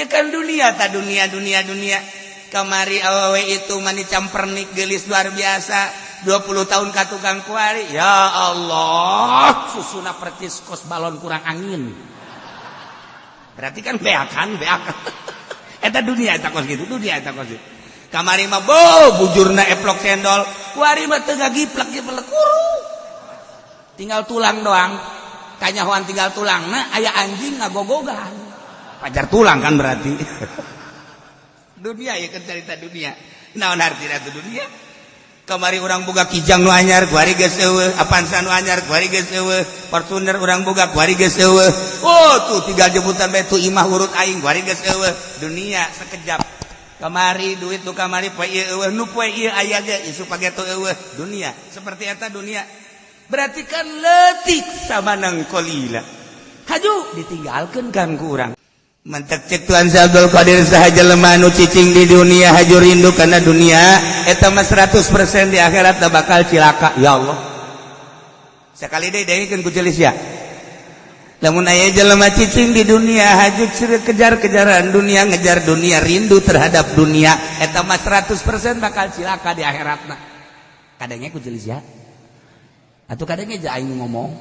Ieu kan dunia ta, dunia, dunia, dunia. Kamari awewe itu mani campernik, gelis luar biasa, 20 tahun ka tukang. Kuari, ya Allah, susuna percis kos balon kurang angin. Berarti kan beakan, beakan. Eta dunia, eta kos gitu dunia, eta kos gitu. Kamari mah bo bujurna eplok cendol, kuari mah teu ngagiplak giplak, kuru, tinggal tulang doang. Kanyahoan tinggal tulang. Nah, aya anjing ngagogogan pajar tulang kan. Berarti dunia ya kan, cerita dunia. Naon artina itu dunia? Kamari urang boga Kijang nu anyar, kuari geus eueuh. Avanza nu anyar, kuari geus eueuh. Fortuner urang boga, kuari geus eueuh. Oh, tuh tinggal jemputan bae tuh imah urut aing, kuari geus eueuh. Dunia sekejap. Kamari duit nu kamari, poe ieu eueuh, nu poe ieu aya ge isuk pageto eueuh. Dunia seperti eta dunia. Berarti kan leutik, samanan qalila, haju ditinggalkeun kan ku urang. Mantak cek Tuhan Abdul Qadir, saha jelema nu cicing di dunia, haju rindu karena dunia, eta mah 100% di akhirat bakal cilaka. Ya Allah, sekali deui dengekeun ku celis ya. Lamun aya jelema cicing di dunia, haju kejar-kejaran dunia, ngejar dunia, rindu terhadap dunia, eta mah 100% bakal cilaka di akhiratna. Kadangnya ku celis ya, atau kadangnya aja aing ngomong.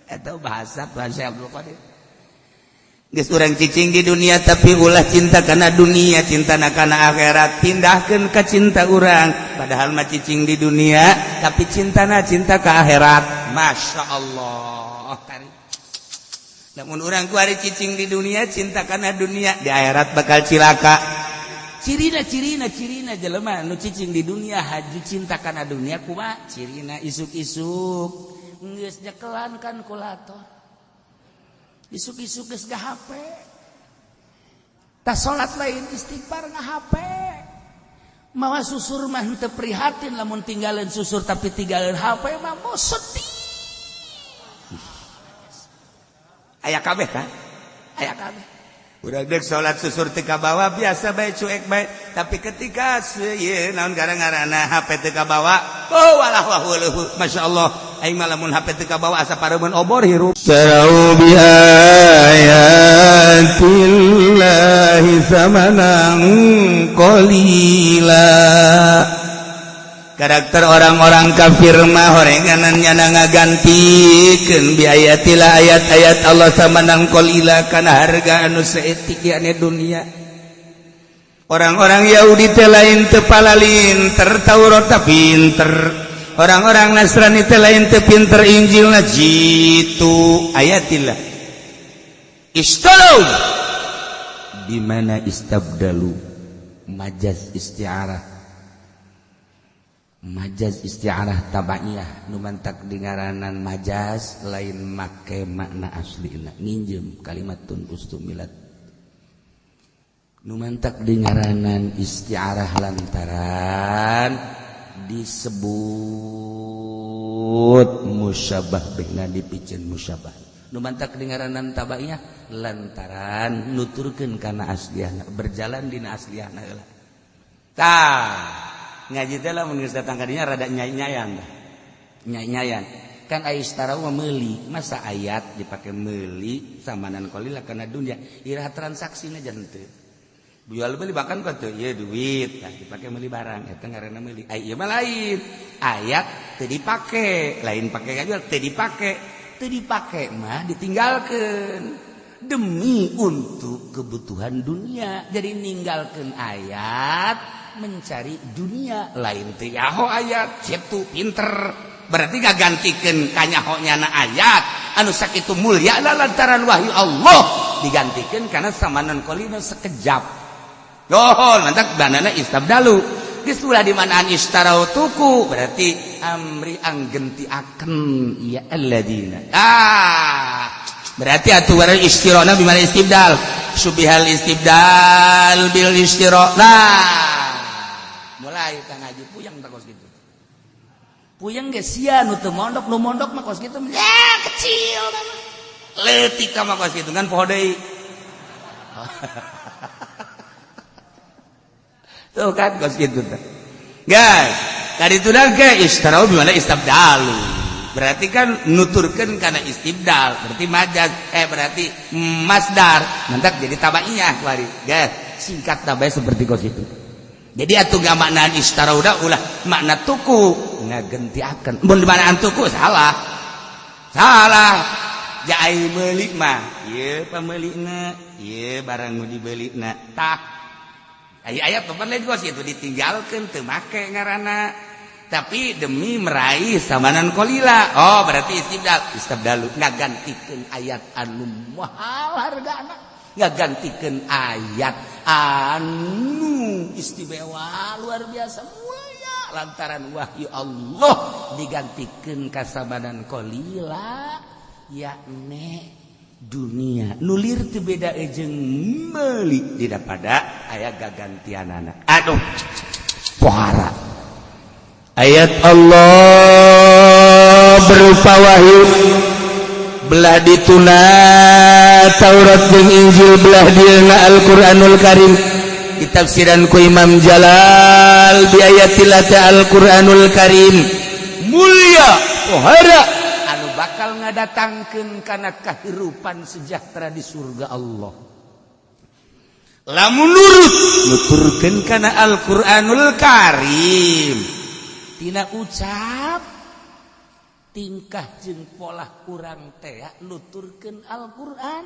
Eta bahasa Tuhan Abdul Qadir. Geus urang cicing di dunia, tapi ulah cinta karena dunia, cinta karena akhirat. Pindahkan ke cinta urang, padahal mah cicing di dunia, tapi cintana cinta ke akhirat. Masya Allah. Namun urang kuari cicing di dunia, cinta karena dunia, di akhirat bakal cilaka. Cirina, cirina, cirina jelema nu cicing di dunia, haju cinta karena dunia, kumaha cirina? Isuk-isuk geus nyekelan kalkulator, isuk-isuk geus HP, tas salat lain istighfar, nga HP, mawa susur mah teu prihatin lamun tinggalin susur, tapi tinggalin HP mah mau sedih. Aya kabeh kan, aya kabeh. Udah dek salat, susur teu kabawa, biasa bae, cuek bae. Tapi ketika ieu naon gara-garana HP teu kabawa, oh walah wah. Masya Allah, aing mah lamun HP teu kabawa asa pareumeun obor hirup. Syarau bi ayatillahi samanan qalila. Karakter orang-orang kafir mah horenganan nyana ngagantikeun bi ayatillah, ayat-ayat Allah, samanan qalila, kana harga anu saeutik, yakni dunia. Orang-orang Yahudi teh lain teu palalinter Taurat, pinter. Orang-orang Nasrani teh lain teu pinter Injilna. Jitu ayatillah, istalau di mana istabdalu, majaz isti'arah, majaz isti'arah tabaiyah. Nu mantak dingaranan majaz, lain make makna aslina, nginjem kalimatun ustumilat. Nu mantak dingaranan isti'arah lantaran disebut musyabah bihna, dipiceun musyabah. Nu mantak dingaranan tabaiyah lantaran nuturkeun kana asliahna, berjalan dina asliahna heula. Tah, ngaji teh lamun geus datang ka dinya rada nyai-nyayan, nyai-nyayan kan. Ai istarau mah meuli, masa ayat dipake meuli samanan qalila kana dunia? Iraha transaksina? Jangan teu jual beli bahkan kok teu ieu duit, nah, dipake meuli barang, eta ngaranna meuli. Ai ieu mah lain, ayat teu dipake, lain pake ngajual, teu dipake. Teu dipake mah ditinggalkeun demi untuk kebutuhan dunia. Jadi ninggalkeun ayat mencari dunia, lain teu nyaho ayat situ pinter, berarti gak gantikan kanyaho nyana ayat anu sakitu mulia lah lantaran wahyu Allah, digantikan karena samanan qalila, sekejap. Oh, mantap banana istabdalu. Geus ulah di manaan istarau tuku, berarti amri anggenti akan ya alladzina. Ah, berarti atuh warna istirona bimana istibdal, syubihal istibdal bil istira. Nah, mulai kang ngaji puyeng tak kos gitu. Puyeng ge sia nu teu mondok, nu mondok mah kos gitu ya kecil, leutik mah kos gitu kan, poho deui. Tuh kan kos gitu tuh. Guys, tadi itu dan ke istarau bimana istabdalu. Berarti kan nuturkeun kana istibdal, berarti majaz, berarti masdar. Mantak jadi tabaiyah kuari. Geus, singkat tabai seperti kos itu. Jadi atuh ngamaknaan istarau ulah makna tuku ngagentiakeun. Mun dimaknaan tuku salah. Salah. Jai meuli mah, ieu pameulina, ieu barang nu dibelina. Tah. Aya ayat papan lain kos itu ditinggalkeun teu make ngaranna. Tapi demi meraih samanan qalila. Oh, berarti istibdal, istabdalu ngagantikeun ayat anu mahal hargana. Ngagantikeun ayat anu istimewa luar biasa mulia lantaran wahyu Allah digantikeun ka samanan qalila, yakni dunia nulir teu beda jeung meuli daripada aya gagantianana. Aduh, pohara ayat Allah berupa wahyu belah dituna Taurat jeung Injil, belah dieuna Al-Qur'anul Karim, ditafsiran ku Imam Jalal bi ayatillah Al-Qur'anul Karim mulia pohara anu bakal ngadatangkeun kana kahirupan sejahtera di surga Allah lamun nurut nuturkeun kana Al-Qur'anul Karim. Tina ucap, tingkah jeung pola urang teh nuturkeun Al-Qur'an,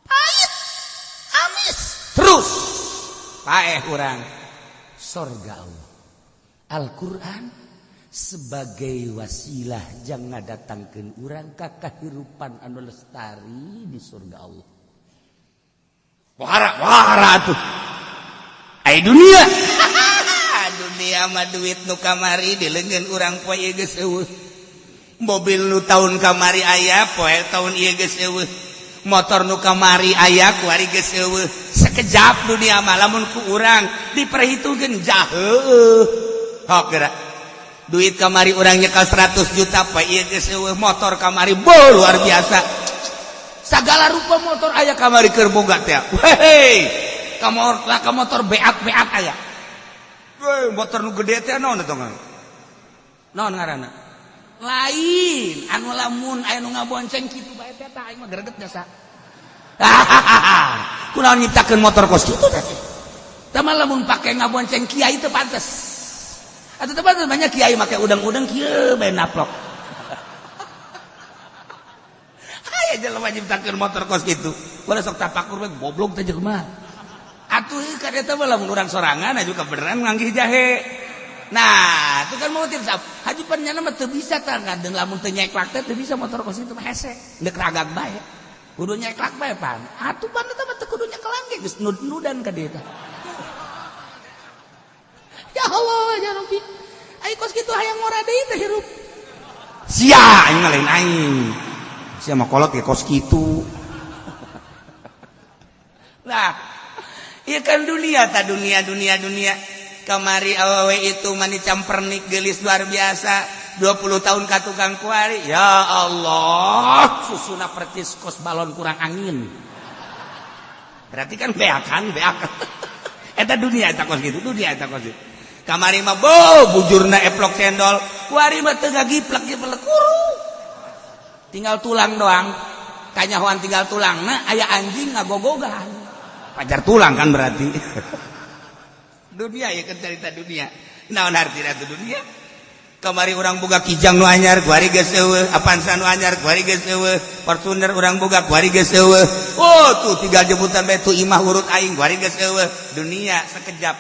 pahit amis terus paeh urang sorga Allah. Al-Qur'an sebagai wasilah jang ngadatangkeun urang ka kahirupan anu lestari di surga Allah. Wara wara tuh ai dunia. Dunia mah duit nu kamari di leungeun urang poe ieu geus eueuh, mobil nu tahun kamari aya poe tahun ieu geus eueuh, motor nu kamari aya kuari geus eueuh. Sekejap dunia mah lamun ku urang diperhitungkeun jauh. Hok geura duit kamari urang nyekel 100 juta, poe ieu geus eueuh. Motor kamari bo luar biasa, segala rupa motor aya kamari keur boga teh. Hei, ka motor beat-beat aya. Weh, motor nu gede teh naon eta naon ngaranna? Lain anu lamun aya nu ngabonceng kitu bae teh, tah aing mah greget jasa. Kunaon nyiptakeun motor kos kitu teh? Tah mah lamun pake ngabonceng kiai teu pantes. Atuh teu pantes, banyak kiai make udang-udang kieu bae naplok. Aya jelema nyiptakeun motor kos kitu. Ulah sok tapakur we, goblok teh jelema. Atuh kan eta mah lamun urang sorangan aju kebeneran nganggih jahe. Nah, itu kan mau tiap haji pan nyana mah teu bisa tah ngadeng lamun teu nyeklak teh teu bisa. Motor kos itu mah hese. Deuk ragag bae. Kudu nyeklak bae pan. Atuh pan eta mah teu kudu nyekelan ge geus nud-nudan ka dieu teh. Ya Allah, ya Rabbi. Ai kos kitu hayang ngora deui teh hirup. Sia aing mah lain aing. Sia mah kolot ge kos kitu. Nah, ieu kan dunia ta, dunia dunia dunia. Kamari awewe itu mani campernik gelis luar biasa, 20 tahun ka tukang kuari, ya Allah, susuna percis kos balon kurang angin. Berarti kan beakan beakan eta dunia, eta kos gitu dunia, eta kos gitu. Kamari mah bo bujurna eplok cendol, kuari mah teu ngagiplek giplek, kuru tinggal tulang doang. Kanyahoan tinggal tulang. Nah, aya anjing ngagogogan pajar tulang kan. Berarti dunia ya kan, cerita dunia. Naon artina itu dunia? Kamari urang boga Kijang nu anyar, kuari geus eueuh. Avanza nu anyar, kuari geus eueuh. Fortuner urang boga, kuari geus eueuh. Oh, tuh tinggal jemputan bae tuh imah urut aing, kuari geus eueuh. Dunia sekejap.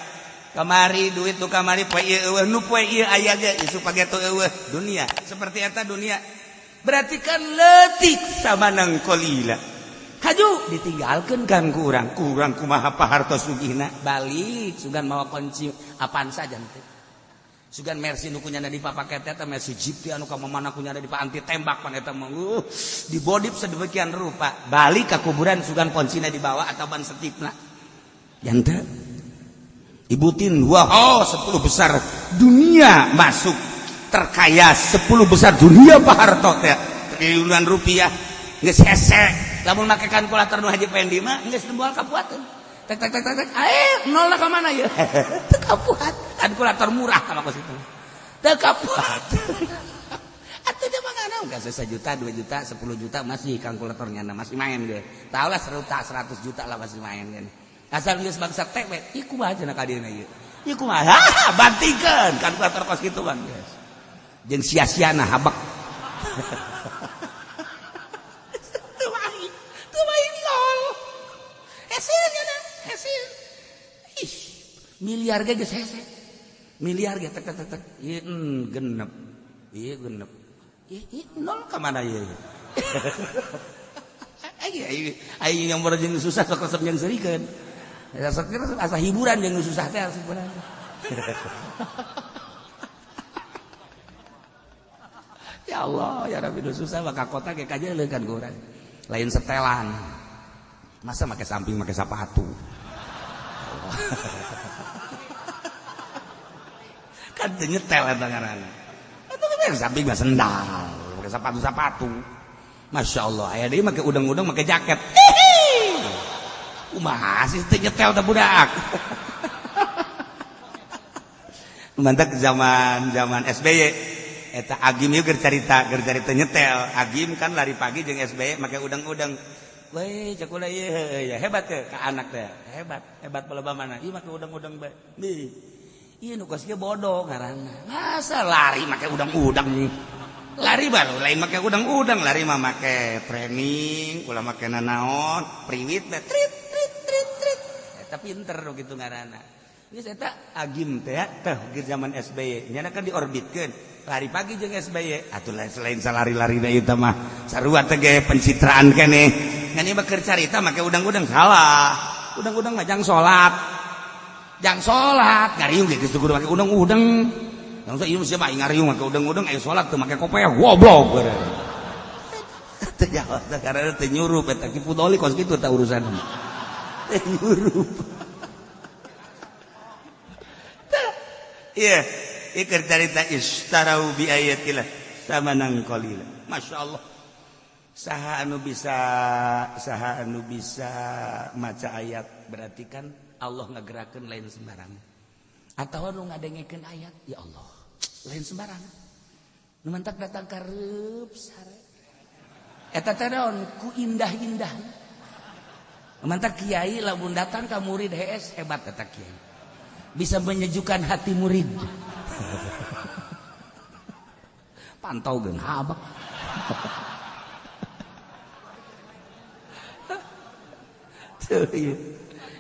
Kamari duit nu kamari poe ieu eueuh, nu poe ieu aya ge isuk pageto eueuh. Dunia seperti eta dunia. Berarti kan leutik samanang qalila. Haju ditinggalkan kan ku urang. Kurang kumaha Pak Harto sugihna, balik sugan mawa kunci Avanza janten. Sugan Mercy nu kunyana dipapaket eta Mercy Jeep teh anu ka mana kunyana di anti tembak pan eta mah, dibodip sedemikian rupa. Balik ke kuburan sugan kuncina dibawa atau ban setipna. Janten Ibutin, wah, oh, 10 besar dunia masuk, terkaya 10 besar dunia Pak Harto teh, triliunan rupiah. Geus hese lamun make kalkulator nu Haji Pendi mah geus moal kapuateun. Tek tek tek tek tek, eh, nol ka mana ya? Teu kapuat. Kalkulator murah sama kos itu. Teu kapuat. Atuh dia. Enggak sejuta, 2 juta, 10 juta masih kalkulatornya masih main deh. Tahu lah 100 juta lah masih main kan. Asal geus bangsa teh we, ieu kumaha cenah ka dieuna ieu. Ieu kumaha? Bantingkeun kalkulator kos kitu bang. Jeung sia-siana habak. Teu main, teu main nol. Hese nya hese. Ih, miliar ge geus hese. Miliar ge tek tek tek. Ieu genep. Ieu genep. Ih, nol ka mana ieu? Aing yang baru jeung susah sok resep jeung seurikeun. Sok asa hiburan jeung susah teh hiburan. Ya Allah, ya Rabbi, nu susah maka kota ge kajeuleuh kan ku urang. Lain setelan. Masa make samping make sapatu. Kan teu nyetel eta ngaranna. Eta mah samping mah sendal, make sepatu-sepatu. Masya Allah, aya deui make udang-udang make jaket. Kumaha sih teu nyetel teh budak. Mantak zaman-zaman SBY eta Agim ieu keur carita nyetel. Agim kan lari pagi jeung SBY make udang-udang. Weh, cek ulah ieu ya hebat teh ka anak teh. Hebat, hebat palebah mana? Ieu make udang-udang bae. Nih. Ieu nu kos kieu bodoh ngaranna. Masa lari make udang-udang. Lari baru lain make udang-udang, lari mah make training, ulah make nanaon, priwit teh trit trit trit trit. Eta pinter kitu ngaranna. Geus eta Agim teh teh ge zaman SBY, nyana kan diorbitkeun. Lari pagi jeung SBY, atuh selain salari-larina ieu teh mah sarua teh ge pencitraan keneh. Ngan ieu mah keur carita make udang-udang salah. Udang-udang mah jang salat. Jang salat, ngariung ge geus kudu make udang-udang. Langsung ieu siapa ngariung make udang-udang ayo salat teu make kopeah goblok. Teu jawab teh karena teu nyurup eta ki pudoli kos kitu tah urusan. Teu nyurup. Iya, ieu keur carita istarau bi ayatillah samanan qalila. Masyaallah. Saha anu bisa maca ayat berarti kan Allah ngagerakeun lain sembarangan. Atawa nu ngadengekeun ayat, ya Allah, lain sembarangan. Nu mantak datang ka reup sare. Eta teh naon ku indah-indah. Nu mantak kiai lamun datang ka murid hees hebat eta kiai. Bisa menyejukkan hati murid. Pantau geun habak.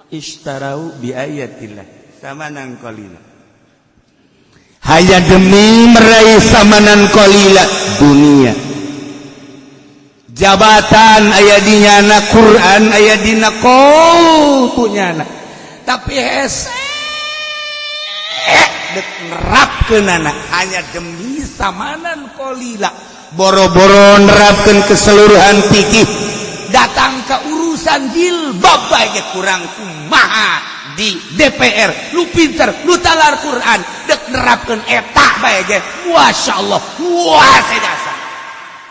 Istarau bi ayatillah samanan qalila. Hanya demi meraih samanan qalila dunia. Jabatan aya di nyana, Quran aya dina qautu nyana. Tapi hese dek nerapkeunana hanya demi samanan qalila. Boro-boro nerapkeun keseluruhan fikih. Datang ke urusan jilbab bae ge kurang kumaha di DPR, lu pinter, lu talar Quran, dek nerapkeun eta bae ge, masyaallah, wah jasa.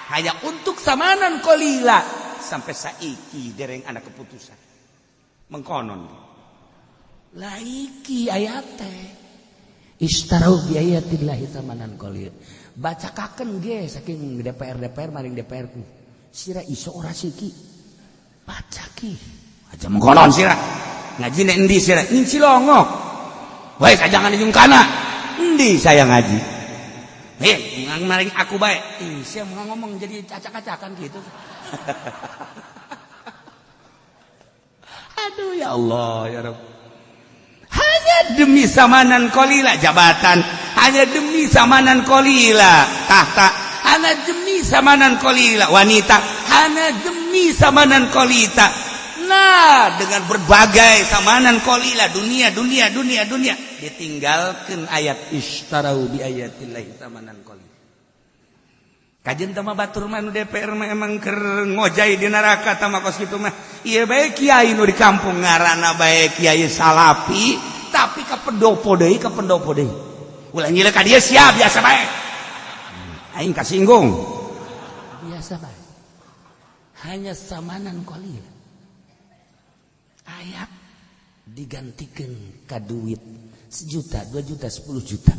Hanya untuk samanan qalila sampai saiki dereng anak keputusan. Mengkonon. Laiki ayat teh. Istarau bi ayatillahi samanan qalila. Bacakakeun ge saking DPR maring DPR ku. Sira iso ora siki. Baca ki. Aja mengkonon sira. Ngaji nek endi sira? Ning Cilongok. Wae kajangan jeung kana. Endi saya ngaji? Maring aku bae. Ih, sia mau ngomong jadi acak-acakan gitu. Aduh ya Allah ya Rabb. Hanya demi samanan qalila jabatan, hanya demi samanan qalila tahta, hanya demi samanan qalila wanita, hanya demi samanan qalita. Nah, dengan berbagai samanan qalila dunia dunia dunia dunia ditinggalkan ayat istarau bi ayatillahi samanan qalila. Kajen teh mah batur mah nu DPR mah emang keur ngojay di neraka tah mah kos kitu mah. Ieu bae kiai nu di kampung ngaranna bae kiai salapi tapi ka pendopo deui ka pendopo deui. Ulah nyileuh ka dieu sia biasa bae. Aing kasinggung. Biasa bae. Hanya samanan qalila. Ayat digantikan ka duit 1 juta, 2 juta, 10 juta.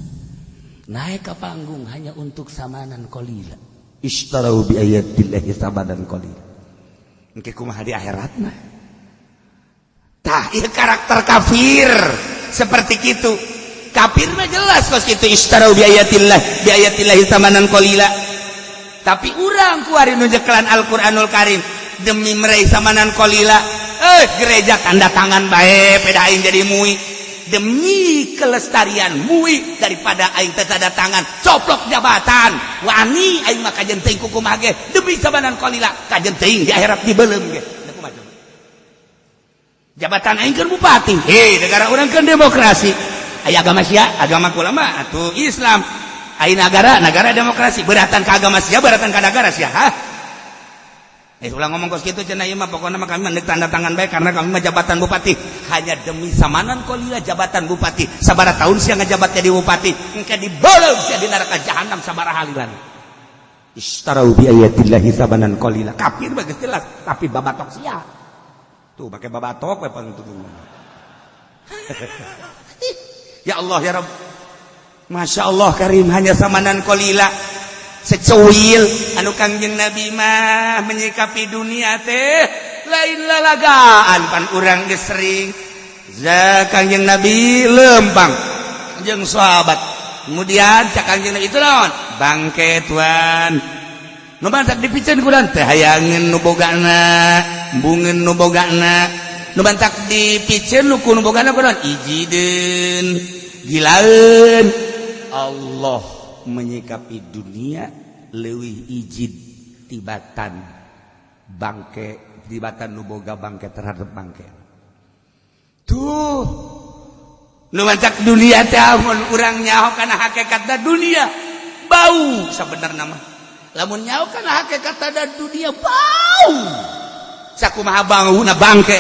Naik ke panggung hanya untuk samanan qalila. Ishtarau bi ayatillahi samanan qalila. Engke kumaha di akhiratna? Tah, ieu karakter kafir seperti itu. Kafir mah jelas kos kitu, ishtarau bi ayatillah bi ayatillahi samanan qalila. Tapi urang kuari nu nyekelan Al-Qur'anul Karim demi meraih samanan qalila, eh, gereja tanda tangan bae peda aing jadi MUI demi kelestarian MUI, daripada aing teu tanda tangan coplok jabatan, wani aing mah kajen teuing kukumaha ge demi samanan qalila, kajen teuing di akhirat dibeuleum ge. Kumaha coba? Jabatan aing kan bupati, hei, negara urang kan demokrasi, aya agama sia, agama kula mah atuh Islam. Aya negara, negara demokrasi, beratan ke agama sia, beratan ke negara sia, hah? Eh, ulah ngomong kos kitu cenah, ieu mah pokokna mah kami mah tanda tangan bae karena kami mah jabatan bupati hanya demi samanan qalila. Jabatan bupati sabaraha tahun sia ngajabat jadi bupati? Engke dibeuleum sia di neraka jahanam sabaraha lilan. Ishtarau bi ayatillahi samanan qalila. Kafir bagus jelas, tapi babatok sia tuh pakai babatok we pang. Ya Allah, ya Rabb, Masya Allah Karim, hanya samanan qalila, secuil. Anu Kangjeng Nabi mah menyikapi dunia teh lain lalagaan. Pan urang geus sering za Kangjeng Nabi lempang jeung sahabat, kemudian cak Kangjeng Nabi, itu naon? Bangke, tuan. Nu mantak dipiceun ku teh hayangeun nu bogana, embungeun nu bogana. Nu mantak dipiceun nu ku nu bogana ku naon? Ijideun, gilaeun. Allah menyikapi dunia leuwih ijid tibatan bangke, tibatan nu boga bangke terhadap bangke. Tuh, nu mancak dunia teh amun urang nyaho kana hakikatna dunia bau. Sabenerna mah lamun nyaho kana hakikatna dunia bau, sakumaha bauna bangke.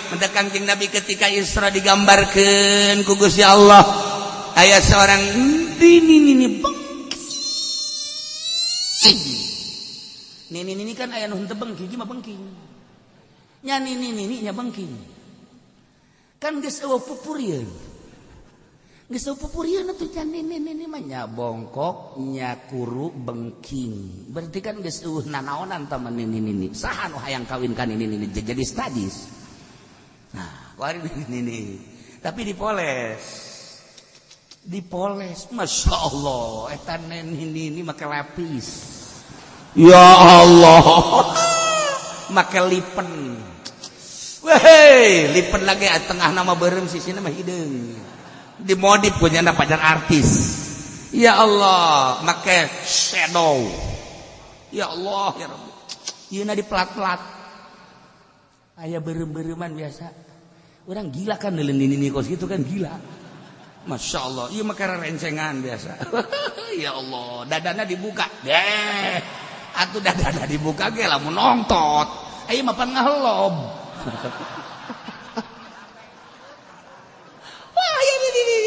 Mendak Kangjeng Nabi ketika Isra digambarkeun ku Gusti Allah, aya seorang nini nini bengking. Nini nini kan aya nu henteu bengking mah, bengking nya. Nini nini nya bengking kan geus eueuh pupurieun, geus eueuh pupurieun atuh. Can nini nini mah nya bongkok, nya kuru, bengking, berarti kan geus eueuh nanaonan tah nini nini. Saha nu hayang kawin ka nini nini jadi sadis? Nah, kuari nini nini tapi dipoles, dipoles, Masya Allah, eta nini nini make lapis, ya Allah, make lipen. Weh, lipen lagi tengah nama beureum, sisina mah hideung, dimodif punya pacar artis. Ya Allah, make shadow. Ya Allah, ya Rabbi, ieu di plat-plat aya beureum-beureuman. Biasa orang gila kan neuleun nini kos gitu kan, gila. Masya Allah, iya mah rencengan biasa. Ya Allah, dadana dibuka deh atuh, dadana dibuka ge lamun nongtot ayo mah pan ngahelob. Wah, ya ini, ini,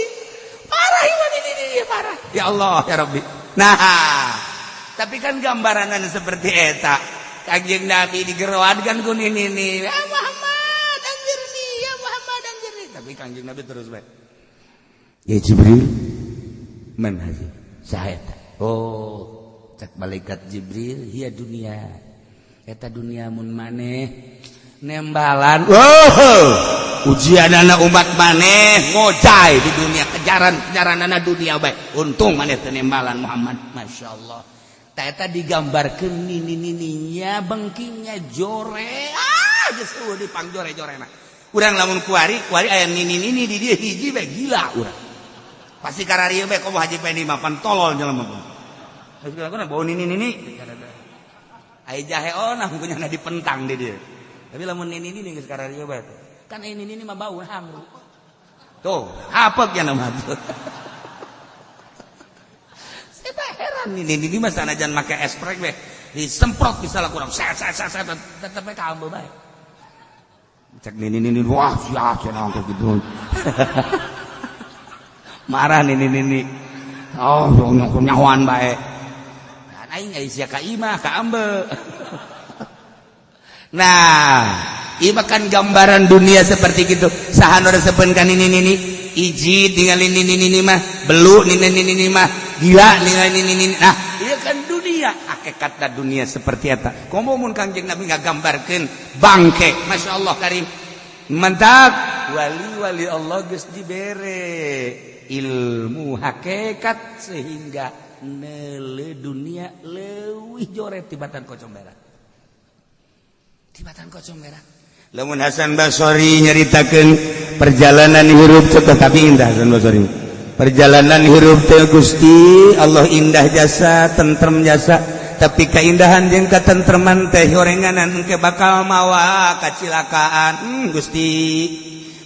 parah ini, ini, ini, parah. Ya Allah, ya Rabbi. Nah, tapi kan gambaranan seperti eta. Kanjeng Nabi digeroan kan ku nini ini. Ya Muhammad, anjirni, ya Muhammad, anjirni. Tapi Kanjeng Nabi terus baik. Ya Jibril, man hazi? Saha eta? Oh, cek malaikat Jibril, hiya dunia. Eta dunia mun maneh nembalan. Oh, ujian anak umat maneh ngocai di dunia, kejaran kejaran anak dunia baik. Untung maneh teu nembalan, Muhammad. Masya Allah. Tah, eta digambarkeun nini nininya bengkingnya jore. Ah, geus eueuh dipangjore jorena. Urang lamun kuari kuari aya nini nini di dieu hiji bae gila urang. Pasti kararieu bae, komo Haji Pendi mah pan tolol jelema mah. Geus bau nini nini. Aya jahe onah punya dipentang di dieu. Tapi lamun nini nini geus kararieu bae. Kan ini nini mah bau hangru. Tuh, apek ya nama tuh. Saya tak heran nini nini mah sanajan make esprek bae disemprot bisa lah kurang set set set set tetep bae kaambe bae. Cek nini nini, wah sia cenah gitu. Marah nini nini. Oh, nyahoan bae. Kan aing sia ka imah ka ambe. Nah, ieu kan gambaran dunia seperti gitu. Saha nu resepeun ka nini nini? Iji tinggal nini nini mah, belu nini nini mah, gila ningali nini nini. Nah, ieu Ninggalkan dunia, hakikatna dunia seperti eta. Komo mun Kangjeng Nabi ngagambarkeun bangke, Masya Allah karim. Mantap, wali-wali Allah geus dibere ilmu hakikat sehingga neuleu dunia leuwih joret tibatan kocong berak. Tibatan kocong berak. Lamun Hasan Basori nyaritakeun perjalanan hirup teh, tapi indah Hasan Basori. Perjalanan hirup teh Gusti Allah indah jasa, tentrem jasa, tapi keindahan jeung katentreman teh horenganan engke bakal mawa kacilakaan. Gusti,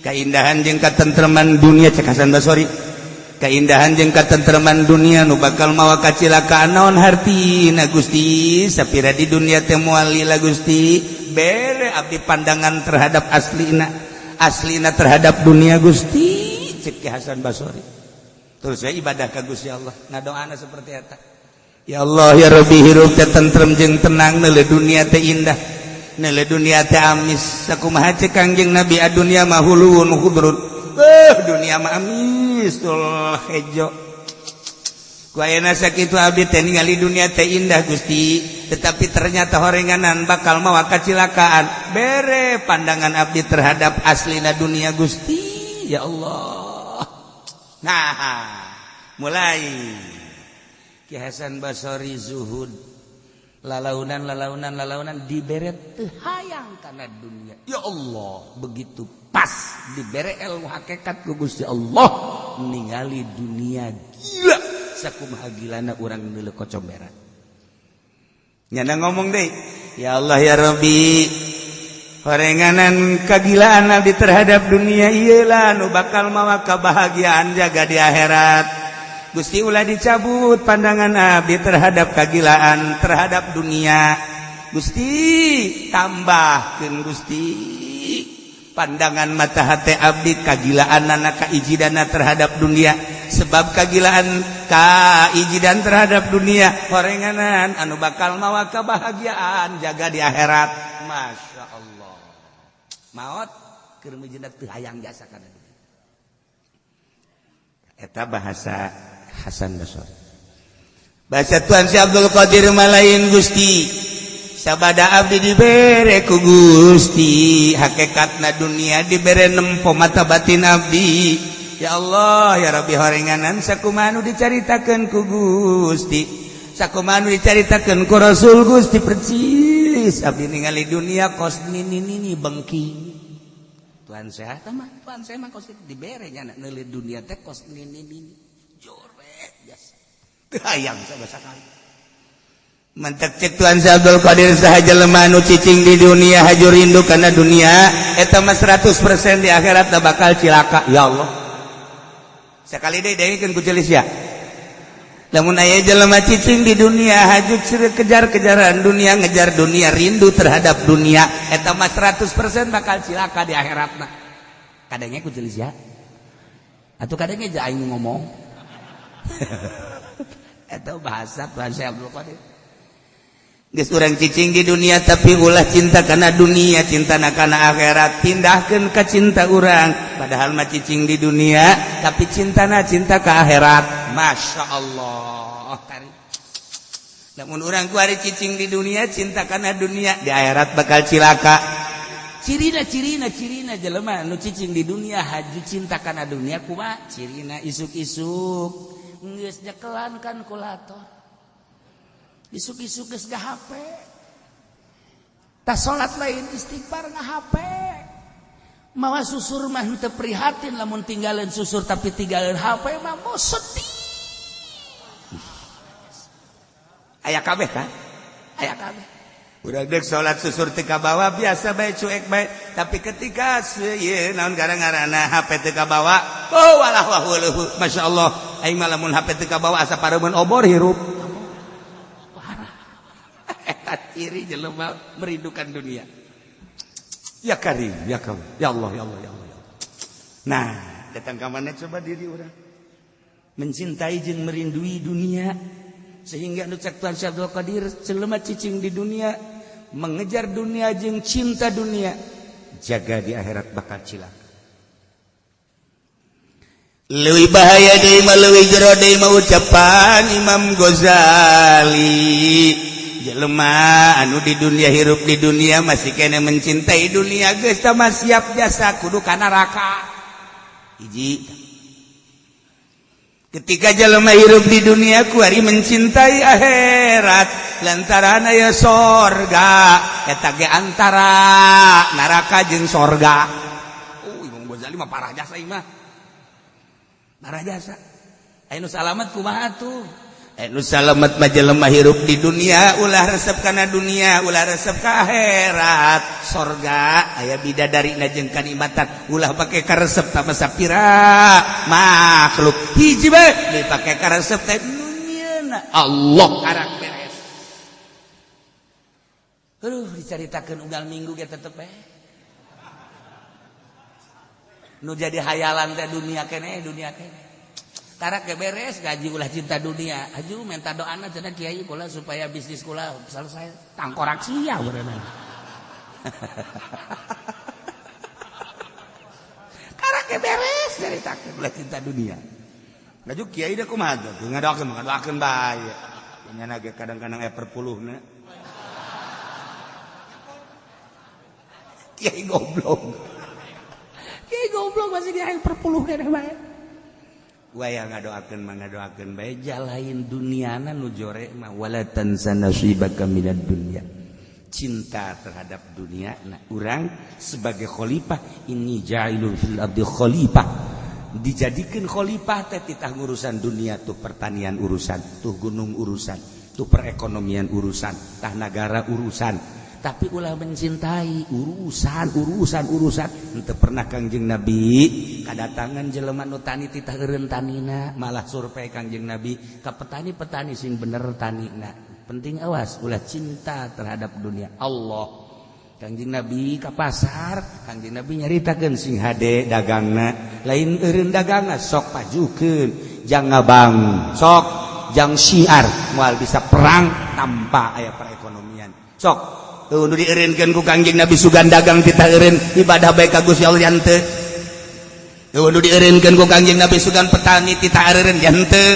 keindahan jeung katentreman dunia, cek Hasan Basori, keindahan jeung katentreman dunia nu bakal mawa kacilakaan naon hartina Gusti? Sapira di dunia teh moal lila Gusti, bere abdi pandangan terhadap aslina, aslina terhadap dunia Gusti, cek Ki Hasan Basori. Terus saya ibadah ka Gusti Allah, ngadoana seperti eta, ya Allah ya Rabbi, hirup teh tentrem jeung tenang, neuleu dunia teh indah, neuleu dunia teh amis. Sakumaha cek Kangjeng Nabi, adunya mah huluwun khudrun, dunia mah amis tul hejo. Ku ayeuna sakitu abdi teh ningali dunia teh indah Gusti, tetapi ternyata horenganan bakal mawa kacilakaan, bere pandangan abdi terhadap aslina dunia Gusti, ya Allah. Nah, mulai Ki Hasan Basori zuhud, lalaunan lalaunan lalaunan dibere teu hayang kana dunia. Ya Allah, begitu pas dibere ilmu hakikat ku Gusti Allah, ningali dunia gila sakumaha gilana urang neuleu kocong berak. Nyana ngomong deh, ya Allah ya Rabbi, horenganan kagilaan abdi terhadap dunia iyalah nu bakal mawa kebahagiaan jaga di akhirat. Gusti, ulah dicabut pandangan abdi terhadap kagilaan terhadap dunia Gusti, tambahkeun Gusti pandangan mata hati abdi kagilaan anak kaijidana terhadap dunia, sebab kagilaan kaijidan terhadap dunia horenganan anu bakal mawa kebahagiaan jaga di akhirat. Masya Allah, maot keur mijeunna teu hayang jasa kana dunia. Eta bahasa Hasan Basri. Bahasa Tuan Syekh Abdul Qadir malain, Gusti, sabada abdi dibere ku Gusti hakikatna dunia, dibere nempo mata batin abdi, ya Allah ya Rabbi, horenganan sakumaha nu dicaritakeun ku Gusti, sakumaha nu dicaritakeun ku Rasul Gusti, percis abdi ningali dunia kos nini nini bengking. Tuhan sehat mah, Tuhan saya mah kos dibere nya neuleu dunia teh kos nini nini joret biasa teu hayang sama sakali. Mantak cek Tuhan Syekh Abdul Qadir, saha jelema nu cicing di dunia haju rindu kana dunia, eta mah 100% di akhirat bakal cilaka. Ya Allah, sekali deui dengekeun ku celis ya. Lamun aya jelema cicing di dunia haju kejar-kejaran dunia, ngejar dunia, rindu terhadap dunia, eta mah 100% bakal cilaka di akhiratna. Kadangnya ku celis ya atau kadangnya aja aing ngomong, eta bahasa Tuhan Syekh Abdul Qadir. Geus urang cicing di dunia tapi ulah cinta kana dunia, cinta kana akhirat, pindahkeun ka cinta urang. Padahal mah cicing di dunia tapi cintana cinta ke akhirat. Masya Allah. Namun urang kuari cicing di dunia cinta kana dunia, di akhirat bakal cilaka. Cirina cirina cirina jelema nu cicing di dunia haju cinta kana dunia kumaha cirina? Isuk-isuk geus nyekelan kalkulator, isuk-isuk geus HP, tas salat lain istighfar nga HP, mawa susur mah teu prihatin lamun tinggalin susur, tapi tinggalin HP mah mau sedih. Aya kabeh kan, aya kabeh. Udah dek salat susur teu kabawa biasa bae, cuek bae, tapi ketika ieu naon gara-garana HP teu kabawa, oh walah wah weuh, masyaallah, aing mah lamun HP teu kabawa asa pareumeun obor hirup. Eta ciri jelema merindukan dunia. Ya Karim, ya Karim, ya Allah, ya Allah, ya Allah, ya Allah. Nah, datang ke mana coba diri orang mencintai jeung merindui dunia sehingga nu cek Tuhan Syekh Abdul Qadir, jelema cicing di dunia mengejar dunia jeung cinta dunia, jaga di akhirat bakal cilaka. Leuwih bahaya deui mah, leuwih jero deui mah ucapan Imam Ghazali, jelema anu di dunia, hirup di dunia, masih kene mencintai dunia, geus tah mah siap jasa kudu ka neraka. Hiji, ketika jelema hirup di dunia kuari mencintai akhirat lantaran aya sorga, eta ge antara neraka jeung sorga. Oh, Imam Ghazali mah parah jasa ieu mah, parah jasa. Aya nu salamet kumaha tuh? Anu salamet mah jelema hirup di dunia ulah resep kana dunia, ulah resep ka akhirat. Sorga aya bidadari na jeung kanikmatan, ulah pake karesep tama sapira makhluk. Hiji bae dipake karesep teh nu Allah, karak beres. Aduh, dicaritakeun unggal minggu ge tetep bae nu jadi hayalan teh dunia keneh, dunia keneh. Karak ge beres gaji, ulah cinta dunia. Aju minta doana cenah kiai kula supaya bisnis kula selesai. Tangkorak sia berenang. Karak ge beres caritakeun ulah cinta dunia. Ngaju kiai deh kumaha tuh ngadoakeun, ngadoakeun bae. Nya ge kadang-kadang aya perpuluhna. Kiai goblok. Kiai goblok masih di aya perpuluh keneh bae. Waya ngadoakeun mah ngadoakeun bae, jalain duniana nu jore mah wala tansa nasibaka minad dunya. Cinta terhadap dunia. Nah, urang sebagai khalifah, ini ja'ilun fil ardi khalifah. Dijadikeun khalifah teh titah ngurusan dunia tuh pertanian urusan, tuh gunung urusan, tuh perekonomian urusan, tah nagara urusan. Tapi ulah mencintai urusan, urusan, urusan. Henteu pernah Kangjeng Nabi kadatangan jelema nu tani titah eureun tanina, malah survei Kangjeng Nabi ka petani-petani sing bener tanina. Penting awas ulah cinta terhadap dunia. Allah. Kangjeng Nabi ka pasar, Kangjeng Nabi nyaritakeun sing hade dagangna, lain eureun dagangna sok pajukeun, jang ngabang, sok jang syiar, moal bisa perang tanpa aya perekonomian. Sok tuh nu dieureunkeun ku Kangjeng Nabi sugan dagang titah eureun ibadah bae ka Gusti Allah henteu. Tuh nu dieureunkeun ku Kangjeng Nabi sugan petani titah eureun henteu.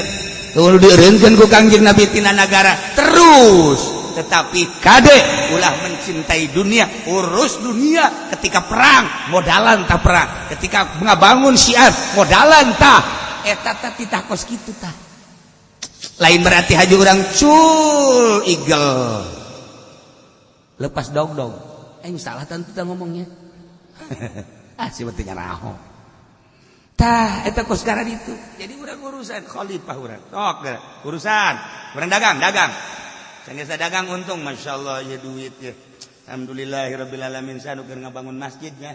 Tuh nu dieureunkeun ku Kangjeng Nabi tina nagara terus. Tetapi kade ulah mencintai dunia, urus dunia ketika perang modalan tah perang, ketika ngabangun syiar modalan tah eta tah titah kos kitu tah. Lain berarti haji urang cul igel lepas dog-dog. Salah tentu kita ngomongnya. Ah, si pentingnya raho. Tah, eta kos sekarang itu. Jadi urang urusan khalifah urang. Sok urusan. Urang dagang, dagang. Sanggeus dagang untung, masyaallah ya duit ya. Alhamdulillahirabbil alamin sanu keur ngabangun masjidnya.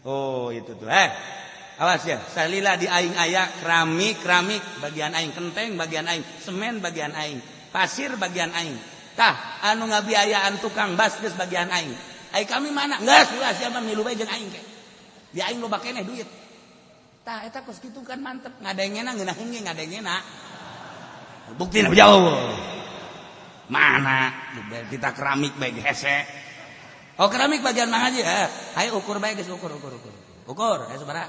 Oh, itu tuh. Awas ya, salila di aing aya keramik, keramik bagian aing, kenteng bagian aing, semen bagian aing, pasir bagian aing. Tah, anu ngabiayaan tukang bas geus bagian aing. Ai kami mana? Geus ulah sia mah milu bae jeung aing ke. Di aing loba keneh duit. Tah eta kos kitu kan mantep, ngadengena ngeunaheun ge ngadengena. Buktina jauh. Mana? Kita keramik bae hese. Oh, keramik bagian Mang Haji. Hayu ukur bae geus, ukur ukur ukur. Ukur, aya sabaraha?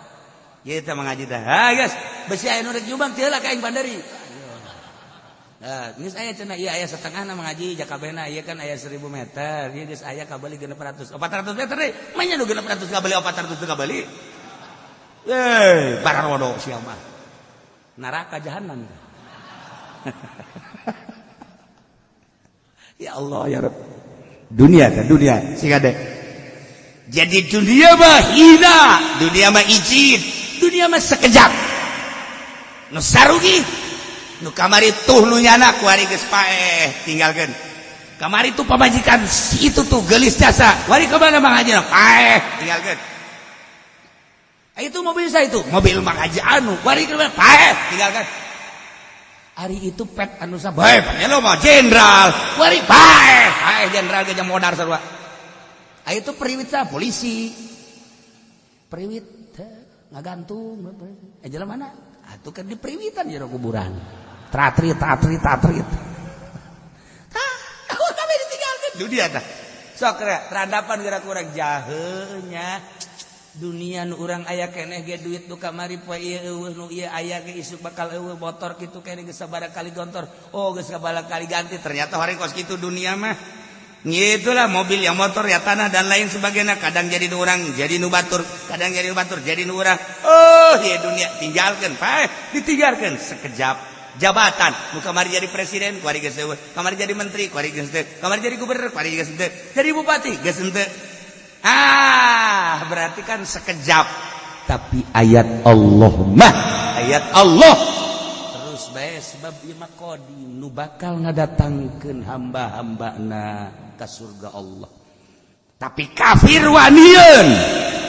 Ieu teh Mang Haji teh. Ha geus, besi aya nu rek nyumbang teu lah ka aing bandari. Nah, geus aya cenah ieu aya setengah na Mang Haji jakabena ieu kan aya 1000 meter. Ieu geus aya kabeli 600. 400 meter deui. Manya nu 600 kabeli 400 teu kabeli. Eh, bararodo sia mah. Neraka jahanam. Ya Allah ya Rabb. Dunia kan dunia sing ade. Jadi dunia mah hina, dunia mah izin, dunia mah sekejap. Nu sarugi nu kamari tuh nu nyana kuari geus paeh tinggalkeun. Kamari tuh pamajikan si itu tuh geulis jasa. Wari ka mana Mang Haji? Paeh tinggalkeun. Itu mobil saya itu, mobil Mang Haji anu, wari ka mana? Paeh tinggalkeun. Ari itu pet anu sabae pangelo mah jenderal. Wari paeh, paeh jenderal ge modar sarua. Ari itu periwit sa polisi. Periwit ngagantung. Eh jalan mana? Atuh kan di periwitan jero kuburan. Tratrit tratrit tratrit. Tah, kami ditinggalkeun dunia tah. Sok terhadapan gerak kurang jahenya. Dunia nu urang aya keneh ge duit nu kamari poe ieu eueuh, nu ieu aya ge isuk bakal eueuh. Motor kitu keneh geus sabaraha kali gontor, oh, geus sabaraha kali ganti. Ternyata hari kos kitu dunia mah. Itulah mobil yang motor ya, tanah dan lain sebagainya. Kadang jadi nu urang, jadi nu batur, kadang jadi nu batur, jadi nu urang. Oh iya, dunia tinggalkan, Pak, ditinggalkan sekejap. Jabatan nu kamari jadi presiden, kuari geus eueuh. Kamari jadi menteri, kuari geus teu. Kamari jadi gubernur, kuari geus teu. Jadi bupati geus henteu. Ah, berarti kan sekejap. Tapi ayat Allah mah ayat Allah terus bae, sebab ieu mah qadim, nu bakal ngadatangkeun hamba-hambana ka surga Allah. Tapi kafir wanian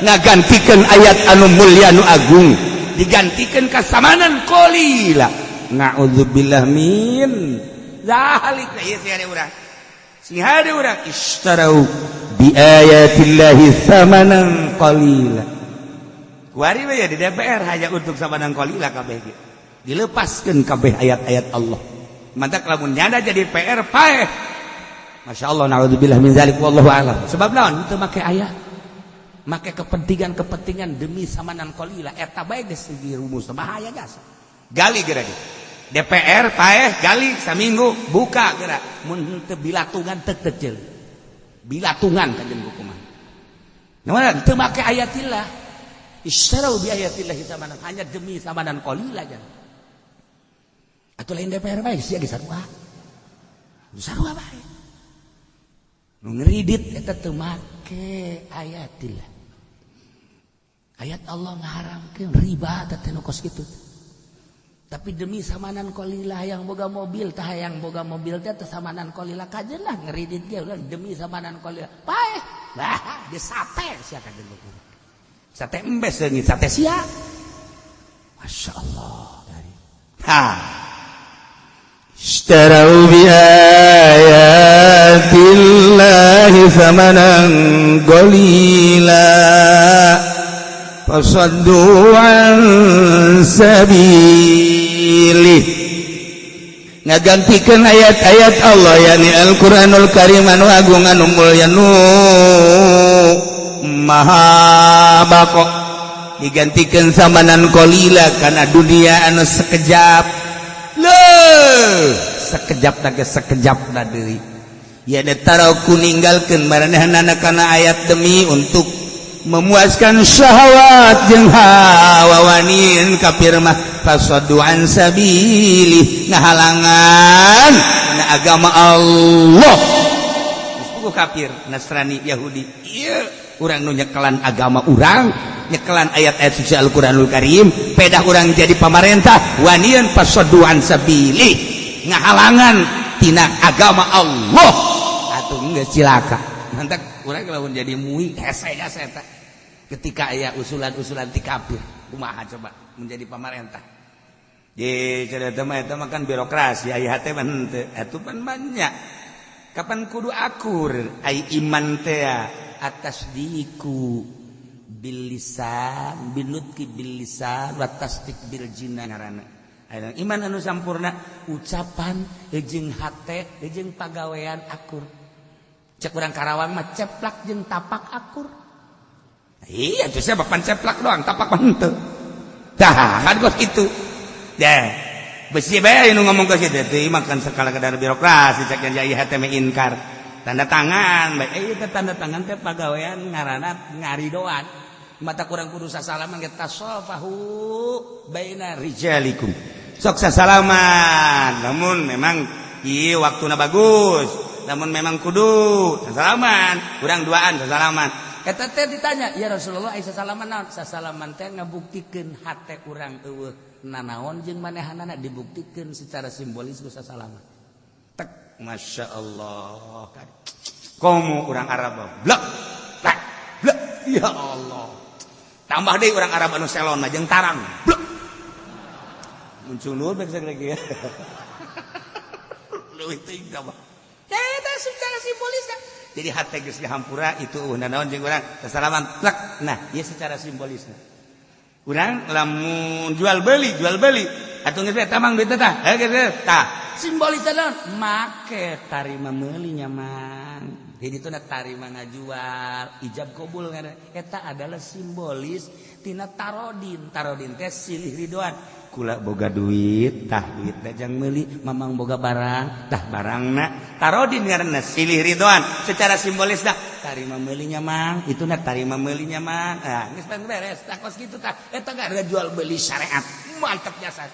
ngagantikan ayat anu mulia, anu agung, digantikan kasamanan qalila. Na'udzubillah min zalik. Ieu sih ada urang, sing hade urang, ishtarau bi ayatillahi thamanan qalila. Kuari we ya di DPR hanya untuk samanan qalila kabeh ge dilepaskeun kabeh ayat-ayat Allah. Mantak lamun nyanda jadi PR paeh. Masya Allah, na'udzubillah min zalik, wallahu a'lam. Sebab naon? Teu make ayat, make kepentingan-kepentingan demi samanan qalila. Eta bae geus segi rumus bahaya jasa. Gali geura ge. DPR paeh, gali saminggu, buka geura. Mun teu bilatungan teu kecil. Bilatungan kanjeng hukuman. Naon teu make ayatillah. Istarau bi ayatillah samanan, hanya demi samanan qalila jan. Atuh lain DPR bae sia ge sarua. Sarua bae. Nu ngeridit eta teu make ayatillah. Ayat Allah ngaharamkeun riba teh nu kos kitu. Tapi demi samanan qalila, yang boga mobil tah, yang boga mobil teh teh samanan qalila kajen lah ngeridit ge ulah demi samanan qalila. Paeh. Bah, di sate sia kajen hukum. Sate embes leungit sate sia. Masya Allah. Ha. اشتروا بآيات الله ثمنا قليلا فصدوا عن سبيله. Ngagantikan ayat-ayat Allah, yakni Al-Qur'anul Karim anu agung, anu mulya, nu maha bako, digantikan samanan qalila karena dunia anu sekejap. Leuh, sekejap lagi, sekejap na deui ya. Taraku ninggalkeun maranehna kana ayat demi untuk memuaskan syahwat jeung hawa. Wanian kafir mah fasaddu an sabili, ngahalangan na agama Allah. Geus kafir Nasrani Yahudi ieu, urang nu nyekelan agama urang, nyekelan ayat-ayat suci Al-Qur'anul Karim, pedah urang jadi pamarentah, wanian fasaddu an sabili, ngahalangan tina agama Allah. Atuh geus cilaka. Mantak urang lamun jadi MUI hese jasa eta ketika aya usulan-usulan ti kafir. Kumaha coba menjadi pamarentah? Ye, cerita mah eta mah kan birokrasi, aya hate mah henteu. Atuh pan banyak. Kapan kudu akur ai iman teh atas diku bil lisan binutki bil lisan wa tasdik bil jinan ngaranna. Iman anu sampurna ucapan jeung hate jeung pagawean akur. Cek urang Karawang mah ceplak jeung tapak akur. Iya, tuh saya bapan ceplak doang, tapak mah henteu. Tah, kan kos kitu. Ya, besi bae nu ngomong ke situ teh mah kan sakala kadar birokrasi. Cek yang jaya hate ingkar. Tanda tangan bae, eh, tanda tangan teh pagawean ngaranna ngaridoan. Mata kurang kudu sasalaman ge, tasofahu baina rijalikum, sok sasalaman. Namun memang ieu waktuna bagus, namun memang kudu sasalaman, kurang duaan sasalaman. Eta teh ditanya, "Ya Rasulullah, ai sasalaman naon?" Sasalaman teh ngabuktikeun hate urang eueuh nanaon jeung manehanana, dibuktikeun secara simbolis ku sasalaman. Tek, Masya Allah, komo urang Arab blek blek blek, ya Allah. Tambah deui urang Arab anu selon mah jeung tarang blek muncul nur bek lagi ya. Leuwih teuing tambah. Eta secara simbolis. Jadi hate geus dihampura itu naon jeung urang sasalaman plek. Nah, ieu secara simbolis urang lamun jual beli atuh geus tamang duit tah, geus tah. Simbolis naon? Make tarima meuli nya, Mang. Jadi itu tarima ngajual, ijab kabul ngaranna. Eta adalah simbolis tina tarodin. Tarodin teh silih ridoan. Kula boga duit, tah duit jang meuli, Mamang boga barang, tah barangna. Tarodin ngaranna, silih ridoan. Secara simbolis dah tarima meulinya, Mang, itu na tarima meulinya, Mang. Nah, geus beres tah, kos kitu tah. Eta gak ada jual beli syariat, mantap jasa.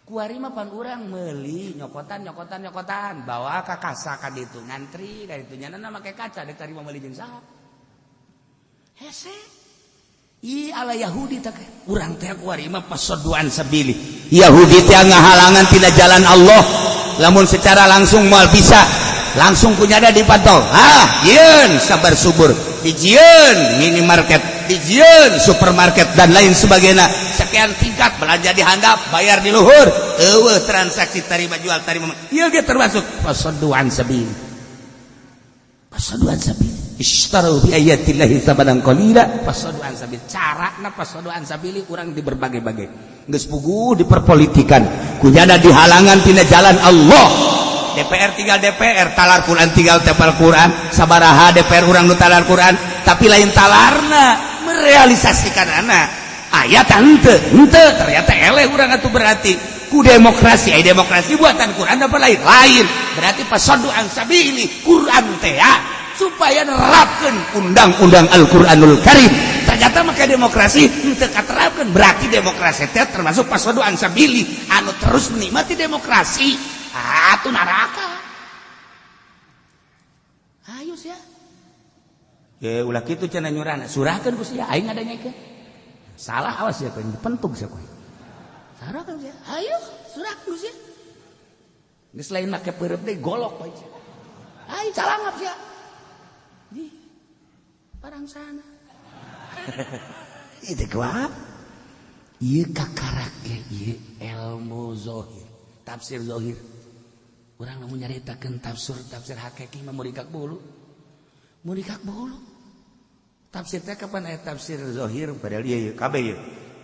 Kuari mah pan urang meuli nyokotan, nyokotan, nyokotan, bawa ka kasa ka ditu, ngantri ka ditu, nyana make kaca dek tarima meuli jeung saha. Hese. Ih, ala Yahudi tak urang teh kuari mah فصدوا عن سبيل. Yahudi teh ngahalangan tina jalan Allah. Lamun secara langsung moal bisa, langsung punya ada dipantau. Ah, jieun sabar subur, dijieun minimarket, dijieun supermarket, dan lain sebagainya. Sekian tingkat, belanja di handap, bayar di luhur, eueuh transaksi tarima jual, tarima. Ieu ge termasuk فصدوا عن سبيل, فصدوا عن سبيل. اشتروا بآيات الله ثمنا قليلا. فصدوا عن سبيل. Carana فصدوا عن سبيل urang di berbagai-bagai geus puguh diperpolitikan, kunyana dihalangan tina jalan Allah. DPR tinggal DPR, talar Quran tinggal tepal Quran. Sabaraha DPR urang nu talar Quran, tapi lain talarna merealisasikan anak ayat henteu henteu, ternyata eleh urang atuh. Berarti ku demokrasi, ay demokrasi buatan Quran apa lain? Lain. Berarti فصدوا عن سبيل Quran teh ya, supaya nerapkeun undang-undang Al-Qur'anul Karim. Ternyata maka demokrasi henteu katerapkeun. Berarti demokrasi teh termasuk فصدوا عن سبيل. Anu terus menikmati demokrasi atuh neraka. Ayo sia. Ya ulah kitu cenah nyurana. Surahkeun ku sia, aing ngadanyakeun. Salah, awas ya kowe, dipentuk sia kowe. Surahkeun sia. Ayo, surahkeun ku sia. Geus lain make peureub deui, golok kowe. Ayo calangap sia. Di parang sana. Itu kuat. Ieu kakarak ge ieu ilmu zohir, tafsir zohir. Urang lamun nyaritakeun tafsir tafsir hakiki mah murikak bulu. Murikak bulu. Tafsir teh kapan aya tafsir zohir, padahal ieu kabeh ieu.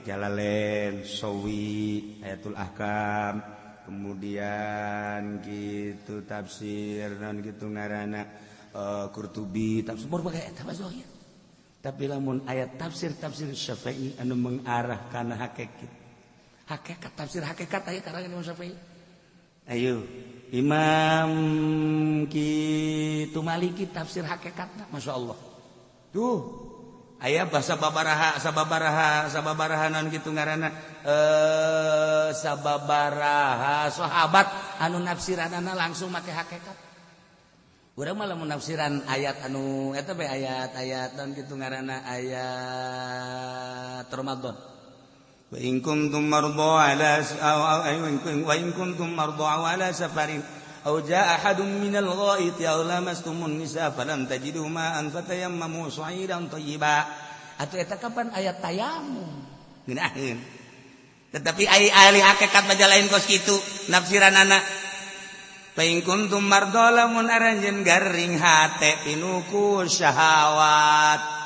Jalalain, Sawi, Ayatul Ahkam, kemudian gitu tafsir non gitu ngaranna Qurtubi, tafsir berbagai eta mah zohir. Tapi lamun ayat tafsir tafsir Syafi'i anu mengarah kana hakikat. Hakikat, tafsir hakikat aya karangan Imam Syafi'i. Ayo Imam kitu Maliki tafsir hakikatna, Masya Allah. Tuh aya bahasa babaraha, sababaraha sababaraha non gitu ngaranna sababaraha sahabat anu nafsiranana langsung make hakikat. Urang mah lamun nafsiran ayat anu eta bae, ayat-ayat non gitu ngaranna, ayat Ramadan. وإن كنتم مرضى على وإن كنتم مرضى على سفر أو جاء أحد من الغائط أو لامستم النساء فلم تجدوا ماء فتيمموا صعيدا طيبا. Atau eta kapan ayat tayamum. Ngeunaheun, tetapi ai ahli hakikat mah lain kos kitu nafsiranana. فإن كنتم مرضى, lamun aranjeun garing hate pinuku syahwat,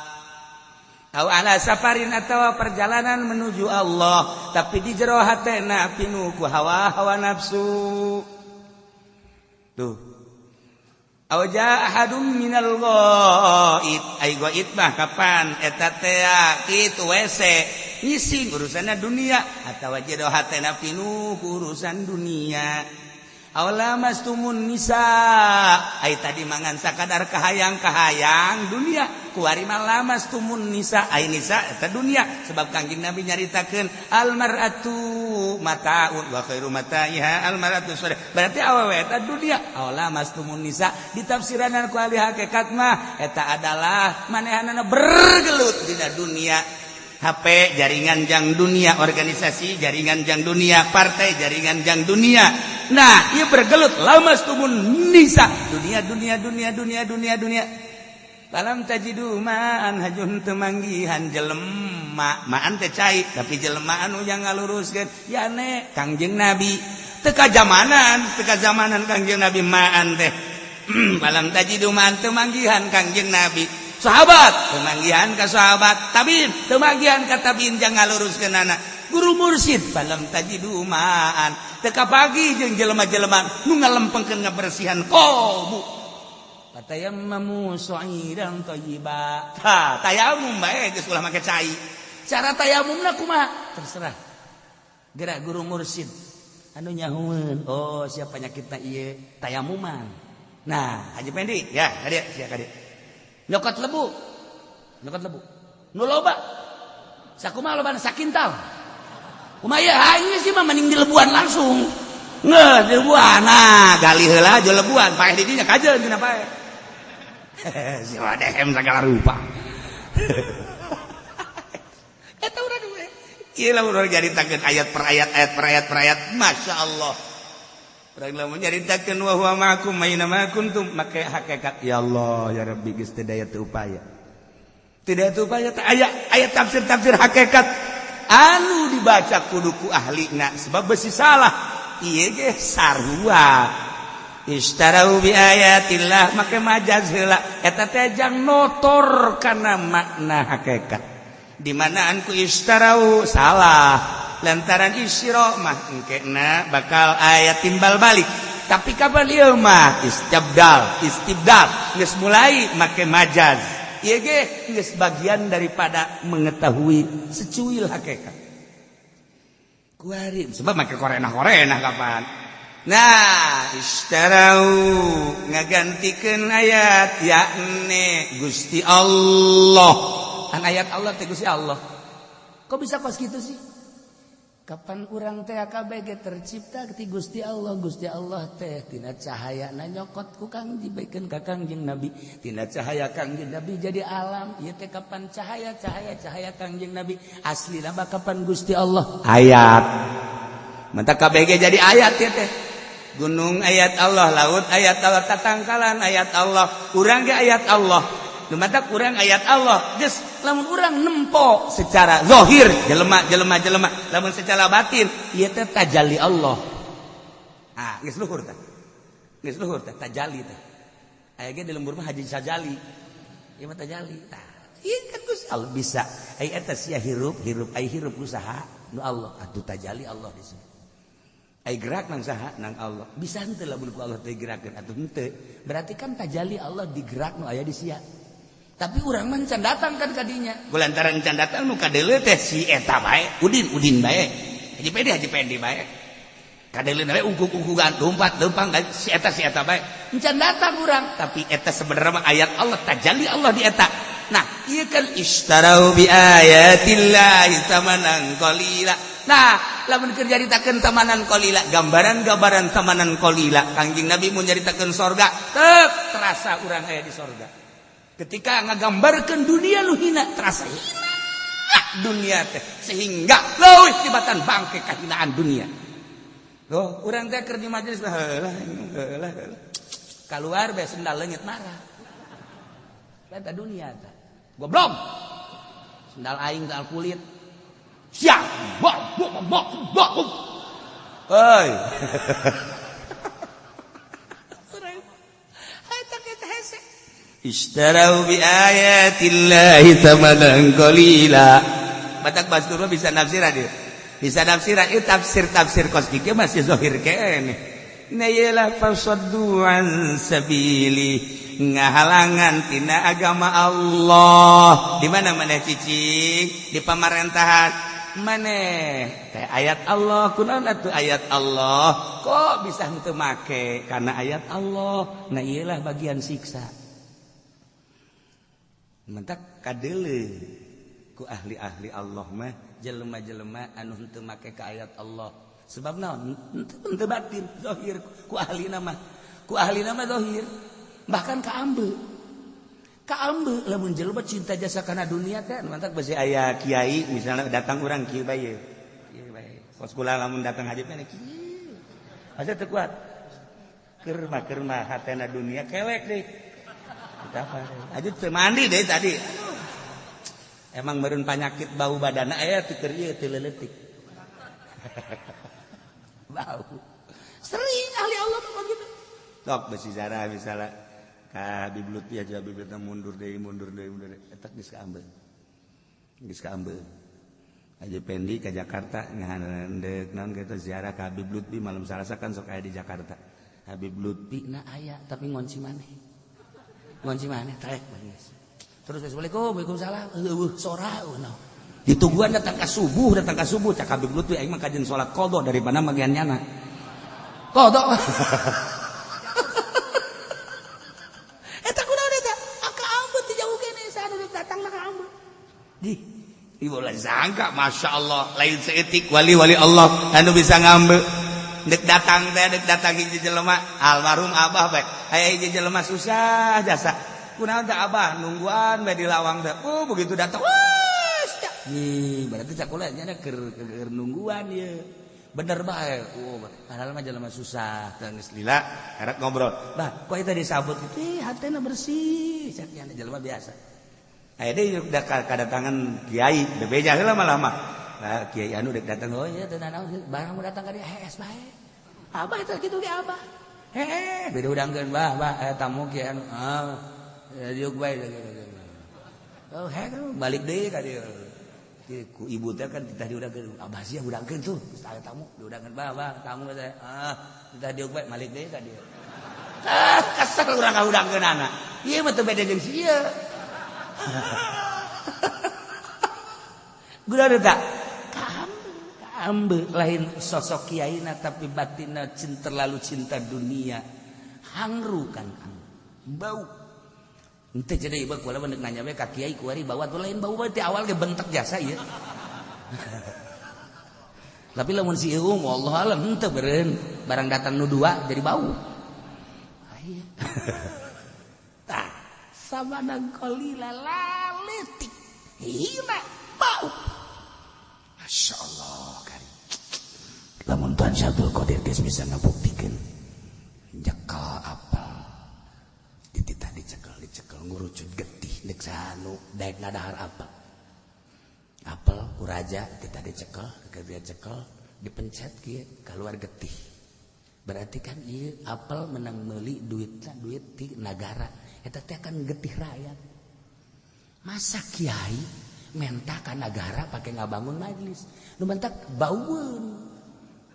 أو على سفر atau perjalanan menuju Allah, tapi di jero hatena pinuku hawa hawa nafsu tuh, أو جاء أحد من الغائط, ai ghaid mah kapan eta teh kitu WC ngising, urusanna dunia, atawa jero hatena pinuku urusan dunia, أو لامستم النساء, ai tadi mangan sakadar kahayang-kahayang dunia, kuari mah لامستم النساء, ai nisa eta dunia, sebab Kangjeng Nabi nyaritakeun المرأة متاع وخير متاعها المرأة الصالحة. Berarti awewe eta dunia. أو لامستم النساء ditafsiranan ku ahli hakikat mah eta adalah manehanana bergelut dina dunia. HP jaringan jang dunia, organisasi jaringan jang dunia, partai jaringan jang dunia. Nah, ia bergelut لامستم النساء, dunia, dunia, dunia, dunia, dunia, dunia. فلم تجدوا ماء, hajun teu manggihan jelema, ماء teh cai, tapi jelema anu yang ngaluruskeun yane Kangjeng Nabi. Teu kajamanan, teu kajamanan Kangjeng Nabi ماء teh. فلم تجدوا ماء, teu manggihan Kangjeng Nabi. Sahabat teu manggihan ka sahabat, tabiin teu manggihan ka tabiin jang ngaluruskeun anak. Guru mursid falam tajidu ma'an teu kapagi jeung jelema-jelema nu ngalempengkeun ngabersihan qalbu. Fatayammamu sha'idan thayyiba. Tah, tayamum bae geus ulah make cai. Cara tayamumna kumaha? Terserah. Gerak guru mursid anu nyahueun, oh siapa penyakitna ieu tayamuman. Nah, Haji Pendi, ya, kadieu sia kadieu. Nyokot lebu. Nyokot lebu. Nu loba. Sakumaha lobana sakintal. Kumaha ieu aing sih mah mending dilebuan langsung. Ngeuh dilebuan. Nah, gali heula jo lebuan, paeh di dinya kajeun cenah paeh. Si wadehem segala rupa. Eta urang we. Ieu lamun urang nyaritakeun ayat per ayat, ayat per ayat per ayat, Masya Allah. Urang lamun nyaritakeun wa huwa ma'akum aina ma kuntum, make hakikat ya Allah ya Rabbi geus teu daya teu upaya. Tidak teu upaya teh aya ayat tafsir-tafsir hakikat anu dibaca kudu ku ahlina sebab besi salah. Ieu ge sarua. Istarau bi ayatillah make majaz heula eta teh jang notor kana makna hakikat. Di manaan ku istarau salah lantaran isyra mah engkena bakal aya timbal balik. Tapi kapan ieu mah istibdal, istibdal geus mulai make majaz. Ieu ge geus bagian daripada mengetahui secuil hakikat. Kuari sebab make korena-korena kapan. Nah, istarau ngagantikeun ayat yakni Gusti Allah. An ayat Allah teh Gusti Allah. Kok bisa pas gitu sih? Kapan urang teh KBG tercipta ti Gusti Allah, Gusti Allah teh tina cahaya na nyokot ku Kang dibaikeun ka Kangjeng Nabi. Tina cahaya Kangjeng Nabi jadi alam. Ieu teh kapan cahaya cahaya cahaya Kangjeng Nabi aslina mah kapan Gusti Allah ayat. Mantap KBG jadi ayat ya teh. Gunung ayat Allah, laut ayat Allah, tatangkalan ayat Allah, urang ge ayat Allah. Nu matak urang ayat Allah. Geus lamun urang nempo secara zahir jelema jelema jelema, lamun secara batin ieu teh tajalli Allah. Ah, geus luhur teh. Geus luhur teh tajalli teh. Aya ge di lembur mah Haji Sajali. Ieu mah tajalli. Tah, ieu kan Gusti Allah bisa. Ai eta sia hirup, hirup ai hirup ku saha? Nu Allah. Atuh tajalli Allah di sini. Ai gerak nang saha? Nang Allah. Bisa henteu lamun ku Allah teh gerakeun atuh henteu. Berarti kan tajalli Allah digerak nu aya di sia. Tapi urang mah can datang kan kadinya. Kulantaran can datang nu kadeuleu teh si eta bae, Udin Udin bae. Haji Pendi Haji Pendi bae. Kadeuleu bae ungkuk-ungkukan lompat lempang si eta bae. Can datang urang, tapi eta sebenarnya mah ayat Allah, tajalli Allah di eta. Nah, ieu kan istarau bi ayatillahi tsamanan qalila. Nah, lamun keur nyaritakeun tamanan qalila, gambaran-gambaran tamanan qalila, Kangjeng Nabi mun nyaritakeun sorga, teu terasa urang aya di sorga. Ketika ngagambarkeun dunia nu hina, terasa hina dunia teh sehingga leuwih tibatan bangke kahinaan dunia. Loh, urang teh keur di majelis heula heula heula. Kaluar bae sendal leungit marah. Eta dunia teh. Goblok. Sendal aing sendal kulit. Siap. Bok bok bok bok. Hei. Ishtarau bi ayatillahi thamanan qalila. Batak Bastur bisa nafsiran dia. Bisa nafsiran itu tafsir-tafsir kos kieu masih zahir keneh. Na iyalah fasaddu an sabili ngahalangan tina agama Allah. Di mana maneh cicing? Di pamarentahan. Maneh teh ayat Allah kunaon atuh ayat Allah? Kok bisa henteu make karena ayat Allah? Nah iyalah bagian siksa. Mentak kadeuleu ku ahli-ahli Allah mah jelema-jelema anu henteu make ka ayat Allah. Sebab naon? Henteu batin, zahir ku ahlina mah. Ku ahlina mah zahir. Bahkan ka ambe. Ka ambe lamun jelema cinta jasa kana dunia teh mantak besi aya kiai misalnya datang urang kieu bae. Kieu bae. Kos kula lamun datang haji mah kieu. Asa teu kuat. Keur mah hatena dunia kelek deui. Aja teu mandi deh tadi. Emang meureun panyakit bau badana aya teu keur ieu teu leuletik. Bau. Sering ahli Allah mah begitu. Sok besi zarah misalnya ka Habib Lutfi aja Habib Lutfi mundur deui mundur deui mundur deui eta geus kaambeun. Geus kaambeun. Haji Pendi ke Jakarta ngahandek naon kitu ziarah ka Habib Lutfi malam Salasa kan sok aya di Jakarta. Habib Lutfi na aya tapi ngonci maneh. Ngonci maneh trek geus. Terus assalamualaikum, waalaikumsalam. Eueuh sora eueuh. Ditungguan datang ka subuh cak Habib Lutfi aing mah kajen salat qadha daripada magian nyana. Qadha. Eta kunaon eta? Aka ambet ti jauh keneh saha datang ka ambet. Di ibu lah sangka, masya Allah, lain seetik wali-wali Allah, anu bisa ngambil. Dek datang teh, dek datang hiji jelema, almarhum abah bae. Aya hiji jelema susah jasa. Kunaon teh abah nungguan bae di lawang teh. Oh, begitu datang, wah, nih, berarti cakula nya keur nungguan ieu. Bener bae. Oh, padahal mah jelema susah, teh geus lila, karek ngobrol. Bah, kok eta disabut kitu? Ih, hatena bersih, cak nya jelema biasa. Aya deui udah kedatangan kiai, bebeja heula malah mah. Nah, kiai anu dek datang, oh iya teu nanaon, barang mau datang ka dieu hees bae. Abah eta kitu ge abah. Heeh, beda udangkeun bah, bah aya tamu kiai anu. Ah, diuk bae. Oh, heh balik deui ka dieu. Ku ibu teh kan titah diudangkeun, abah sia udangkeun tuh, geus aya tamu diudangkeun bah, bah tamu teh. Ah, titah diuk bae balik deui ka dieu. Ah, kesel urang ka udangkeunana. Ieu mah teu beda jeung si ieu. Guna tak kaambe lain sosok kiaina tapi batinna cinta terlalu cinta dunia hangru kan bau ente jadi ieu kula mah nanya we ka kiai kuari bawa tuh lain bau teh awal ge bentek jasa ieu. Tapi lamun si ieu wallahu alam henteu beureun barang datang nu dua jadi bau. Tah sabanang qalila laletik hina bau. Masya Allah kari. Lamun Tuhan Syabdul Qadir geus bisa ngabuktikeun nyekel apel dititah dicekel dicekel ngurucut getih deuk sanu daek ngadahar apel. Apel ku raja titah dicekel keur cekel dipencet kieu keluar getih. Berarti kan ieu apel menang meuli duitna duit ti nagara. Eta teh kan getih rakyat. Masa kiai menta ka nagara pake ngabangun majelis. Nu mentak baueun.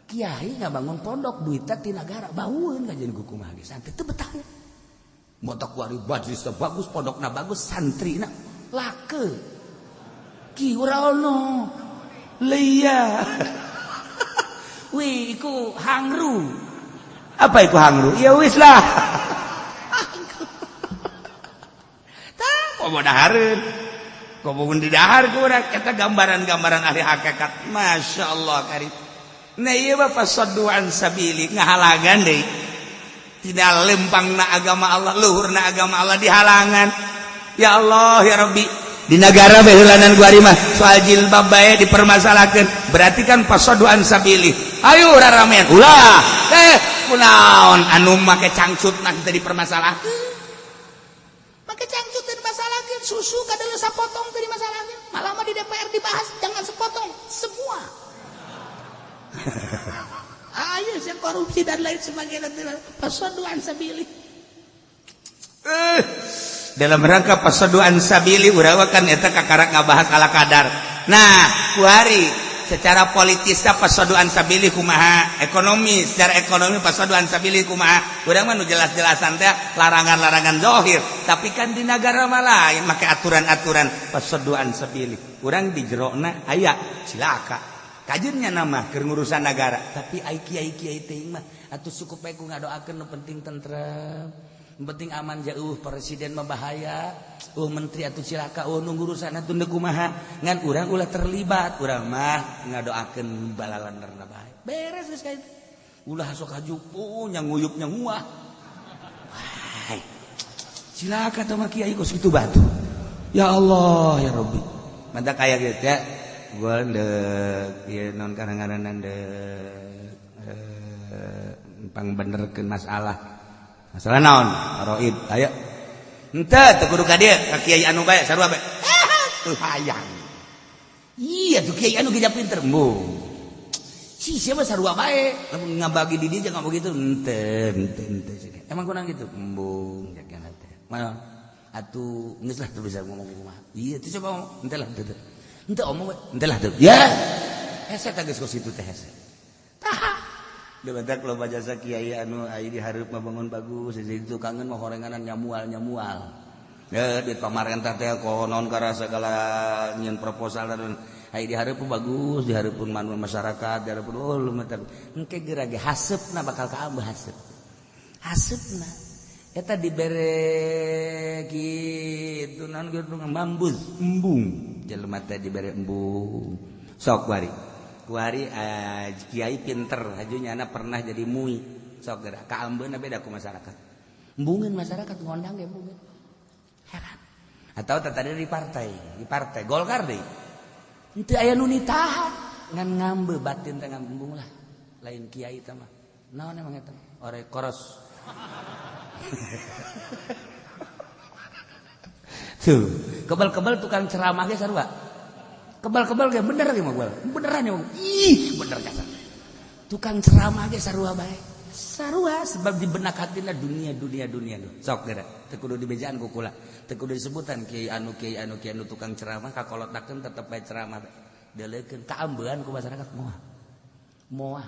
Kiai ngabangun pondok duitna ti nagara baueun kajian ku kumaha ge santri teu betah. Motak kuari majelis bagus, pondokna bagus, santrina lake. Ki ora ono. Leia. Wih, iku hangru. Apa iku hangru? Ya wis lah. Komo dahareun. Komo di dahar ku urang eta gambaran-gambaran ahli hakikat. Masya Allah kari. Nah ieu mah fasaddu an sabili ngahalangan deui. Tidak lempangna agama Allah, luhurna agama Allah dihalangan. Ya Allah ya Rabbi. Di negara baheulanan gua mah soal jilbab bae dipermasalahkeun. Berarti kan fasaddu an sabili. Ayo raramean. Ulah. Kunaon anu make cangcut nah teu dipermasalahkeun. Make cangcut teu dimasalahkeun, susu kadang sapotong teu dimasalahkeun. Malah mah di DPR dibahas jangan sepotong, semua. Ayo yang korupsi dan lain sebagainya fasaddu an sabili. Dalam rangka fasaddu an sabili urang kan eta kakarak ngabahas ala kadar. Nah, kuari secara politisnya fasaddu an sabili kumaha, ekonomi secara ekonomi fasaddu an sabili kumaha. Urang mah nu jelas-jelasan teh larangan-larangan zahir, tapi kan di nagara mah lain make aturan-aturan fasaddu an sabili. Urang di jerona aya cilaka. Kajennya nama keur ngurusan nagara, tapi ai kiai-kiai teh mah atuh cukup bae ku ngadoakeun nu penting tentrem. Penting aman jauh presiden mah bahaya, menteri atuh cilaka, nu ngurusan atuh deuk kumaha. Ngan urang ulah terlibat, urang mah ngadoakeun balalanderna bae. Beres geus ka itu. Ulah sok hajupu nya nguyup nya nguah. Wah. Cilaka teh mah kiai kos kitu batu. Ya Allah ya Rabbi. Mantap kaya gitu ya. Gua ndek ieu non kadang-kadang ndek pangbenerkeun masalah. Masalah naon? Roid. Ayo. Henteu teu kudu ka dieu, ka kiai anu bae sarua bae. Teu hayang. Iya tuh kiai anu ge pinter. Mbuh. Si siapa sarua bae, lamun ngabagi di dieu jangan begitu. Henteu, henteu, henteu. Emang kurang gitu? Embung jaga teh. Mana? Atuh geus lah teu bisa ngomong kumaha. Iya, teu coba ngomong. Henteu lah, henteu. Henteu omong we, henteu lah teu. Ya. Hese tah geus kos kitu teh hese. Tah. Debadak loba jasa kiai anu ai di hareup mah bangun bagus, di tukangeun mah horenganan nyamual-nyamual. Ya duit pamarentah teh konon karena segala nyieun proposal dan ai di hareup bagus, di hareupeun manu masyarakat, di hareupeun oh lumayan. Engke geura ge haseupna bakal kaambeuh haseup. Haseupna eta dibere kitu naon kitu mambuz embung jelema teh dibere embung sok kuari kuari kiai pinter haju nyana pernah jadi mui sok geura kaambeuna beda ku masyarakat embungeun masyarakat ngondang ge embungeun heran atau tadi di partai Golkar deui henteu aya nu nitahan ngan ngambe batin teh ngambung lah lain kiai teh mah naon emang eta ore koros. Tuh, kebal-kebal tukang ceramah ge sarua. Kebal-kebal ge bener ge mah beneran ya. Ih, bener kasar. Tukang ceramah ge sarua bae. Sarua sebab di benak hatina dunia dunia dunia. Sok geura, teu kudu dibejaan ku kula. Teu kudu disebutan kiai anu kiai anu kiai anu tukang ceramah kakolotakeun tetep bae ceramah. Deuleukeun kaambean ku masyarakat moal. Moal.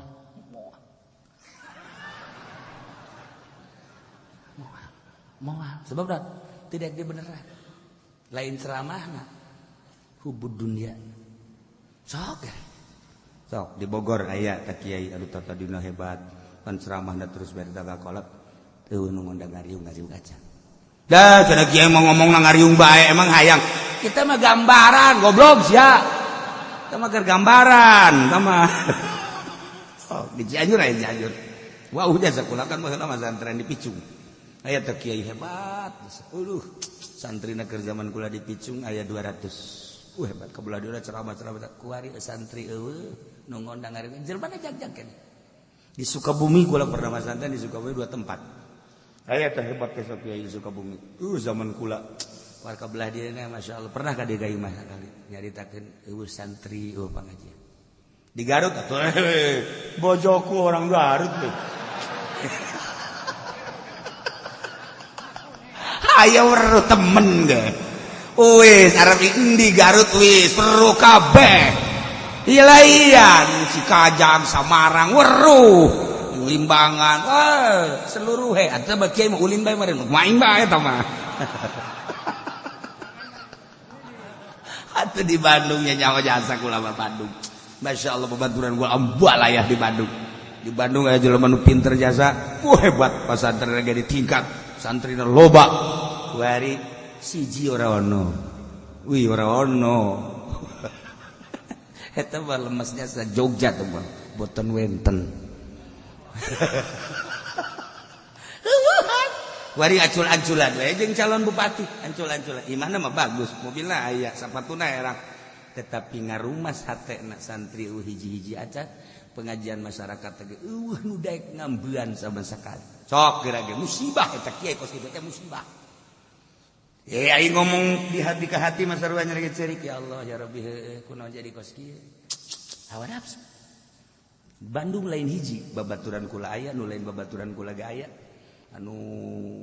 Moal sebab dah tidak dibeneran lain ceramahna hubud dunia sok ya sok di Bogor aya teh kiai anu tadina hebat pan ceramahna terus bari kolot teu nu ngondang ngariung-ngariung aja dah cenah kiai mau ngomong ngariung bae emang hayang kita mah gambaran goblok sia kita mah keur gambaran kita mah sok di Cianjur aya Cianjur wah udah sakulah kan baheula mah santren di Picung aya teh kiai hebat aduh santrina keur zaman kula di Picung aya 200 hebat kabelah dieu ceramah-ceramah kuari santri eueuh nu ngondang ngareun jelema jag-jag keneh di Sukabumi kula pernah masantren di Sukabumi 2 tempat aya teh hebat teh kiai di Sukabumi zaman kula warga belah dieu masyaallah pernah ka dieu mah sakali nyaritakeun eueuh santri eueuh pangajian di Garut atuh bojoku orang Garut teh. Ayo weruh temen ge. Wis arep endi Garut wis weruh kabeh. Ilaian Cikajang Samarang weruh Limbangan wah seluruh he atuh mah kiai mah ulin bae meureun main bae eta mah. Atuh di Bandung nya nyawa jasa kula mah Bandung. Masyaallah babaturan gua ambalayah di Bandung. Di Bandung aya jelema nu pinter jasa, wah hebat pasantren ge ditingkat. Santrina loba kuari siji ora ono wih ora ono eta mah lemesnya sa Jogja tuh mah boten wenten kuari acul-aculan we jeung calon bupati ancul-anculan imahna mah bagus mobilna aya sapatuna erang tetapi ngarumas hatena santri hiji-hiji acan pengajian masyarakat teh eueuh nu daek ngambean sama sekali sok geura ge musibah eta kiai kos kitu teh musibah. Aing ngomong di hati ke hati mah sarua nyeri ceurik ya Allah ya Rabbi heueuh kunaon jadi kos kieu. Hawa nafsu. Bandung lain hiji babaturan kula aya nu lain babaturan kula ge aya. Anu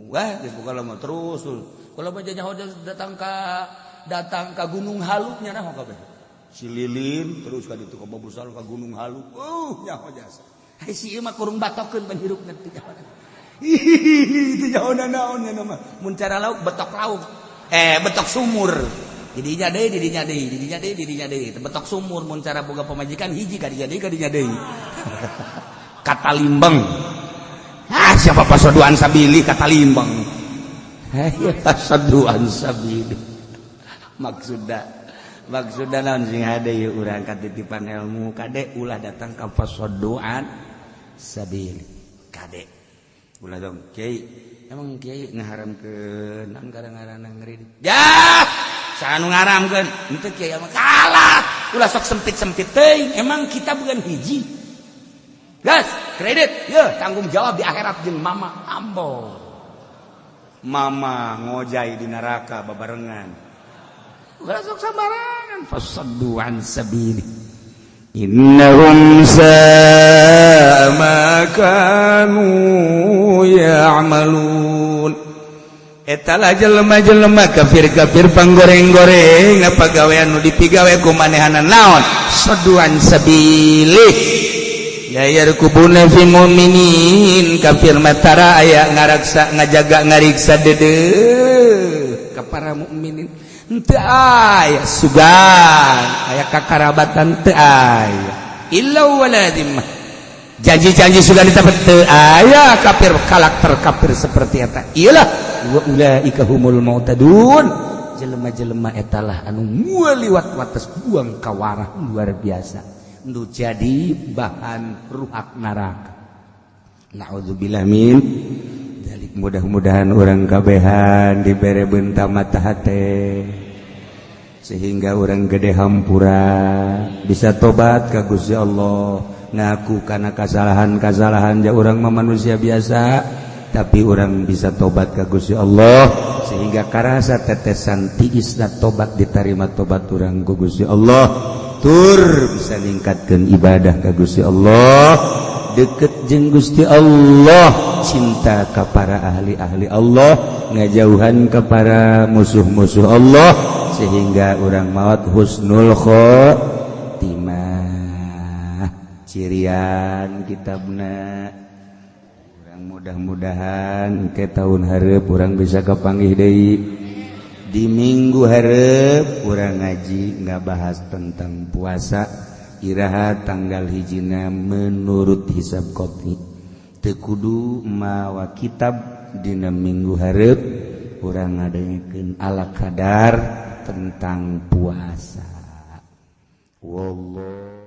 wah geus boga mah terus. Kula mah nyaho datang ka Gunung Halu nya naho kabeh. Si Lilin terus ka ditu ka Babusal ka Gunung Halu. Nyaho jasa. Ai si ieu mah kurung batokeun pan hirupna teh nyaho. Itu jauh naon nya mah mun cara lauk betok lauk betok sumur didinya deui didinya deui didinya deui didinya deui betok sumur mun cara boga pamajikan hiji ka dinya deui kata limbeng ah siapa pasoduan sabili kata limbeng ya pasoduan sabili maksudna naon sing hade ieu urang katitipan ilmu kade ulah datang ka pasoduan sabili kade ulah dong kiai emang kiai ngaharamkeun naon gara-garana ngeureun ya saha nu ngaharamkeun henteu kiai mah kalah ulah sok sempit-sempit teuing emang kita bukan hiji gas kredit ye tanggung jawab di akhirat jeung mama ambo mama ngojai di neraka babarengan ulah sok sambarangan fasaddu an sabili innahum sa'a ma kanu ya'malun. Etalah jelema-jelema kafir-kafir panggoreng-goreng, apa gawean nu dipigawe ku manehana? Naon? Soduan sabilih la yarqubuna fi mu'minin. Kafir matara aya ngaraksa, ngajaga, ngariksa dede ka para mukminin. Henteu aya sugan, aya kakarabatan, teu aya illa wala dhimmah. Janji-janji sudah ditepet, teu aya. Kafir, karakter kafir seperti eta iyalah wa ulaika humul mu'tadun. Jelema-jelema etalah anu liwat wates, buang kawarah luar biasa, nu jadi bahan ruhak neraka. Naudzubillah min dzalik. Mudah-mudahan orang kabehan dibere benta mata hate sehingga orang gede hampura, bisa tobat ka Gusti Allah, ngaku karena kesalahan-kesalahan. Ja orang mah manusia biasa, tapi orang bisa tobat ka Gusti Allah sehingga karasa tetesan tiisna tobat, diterima tobat orang ku Gusti Allah, tur bisa ningkatkan ibadah ka Gusti Allah, deket jeung Gusti Allah, cinta ka para ahli-ahli Allah, ngajauhan ke para musuh-musuh Allah, sehingga orang maut husnul khotimah. Cirian kitabna urang, mudah-mudahan ke tahun hareup urang bisa kapanggih deui. Di minggu hareup urang ngaji nggak bahas tentang puasa. Iraha tanggal hijina menurut hisab qot'i? Teu kudu mawa kitab. Dina minggu hareup urang ngadengekeun ala kadar tentang puasa. Wallah.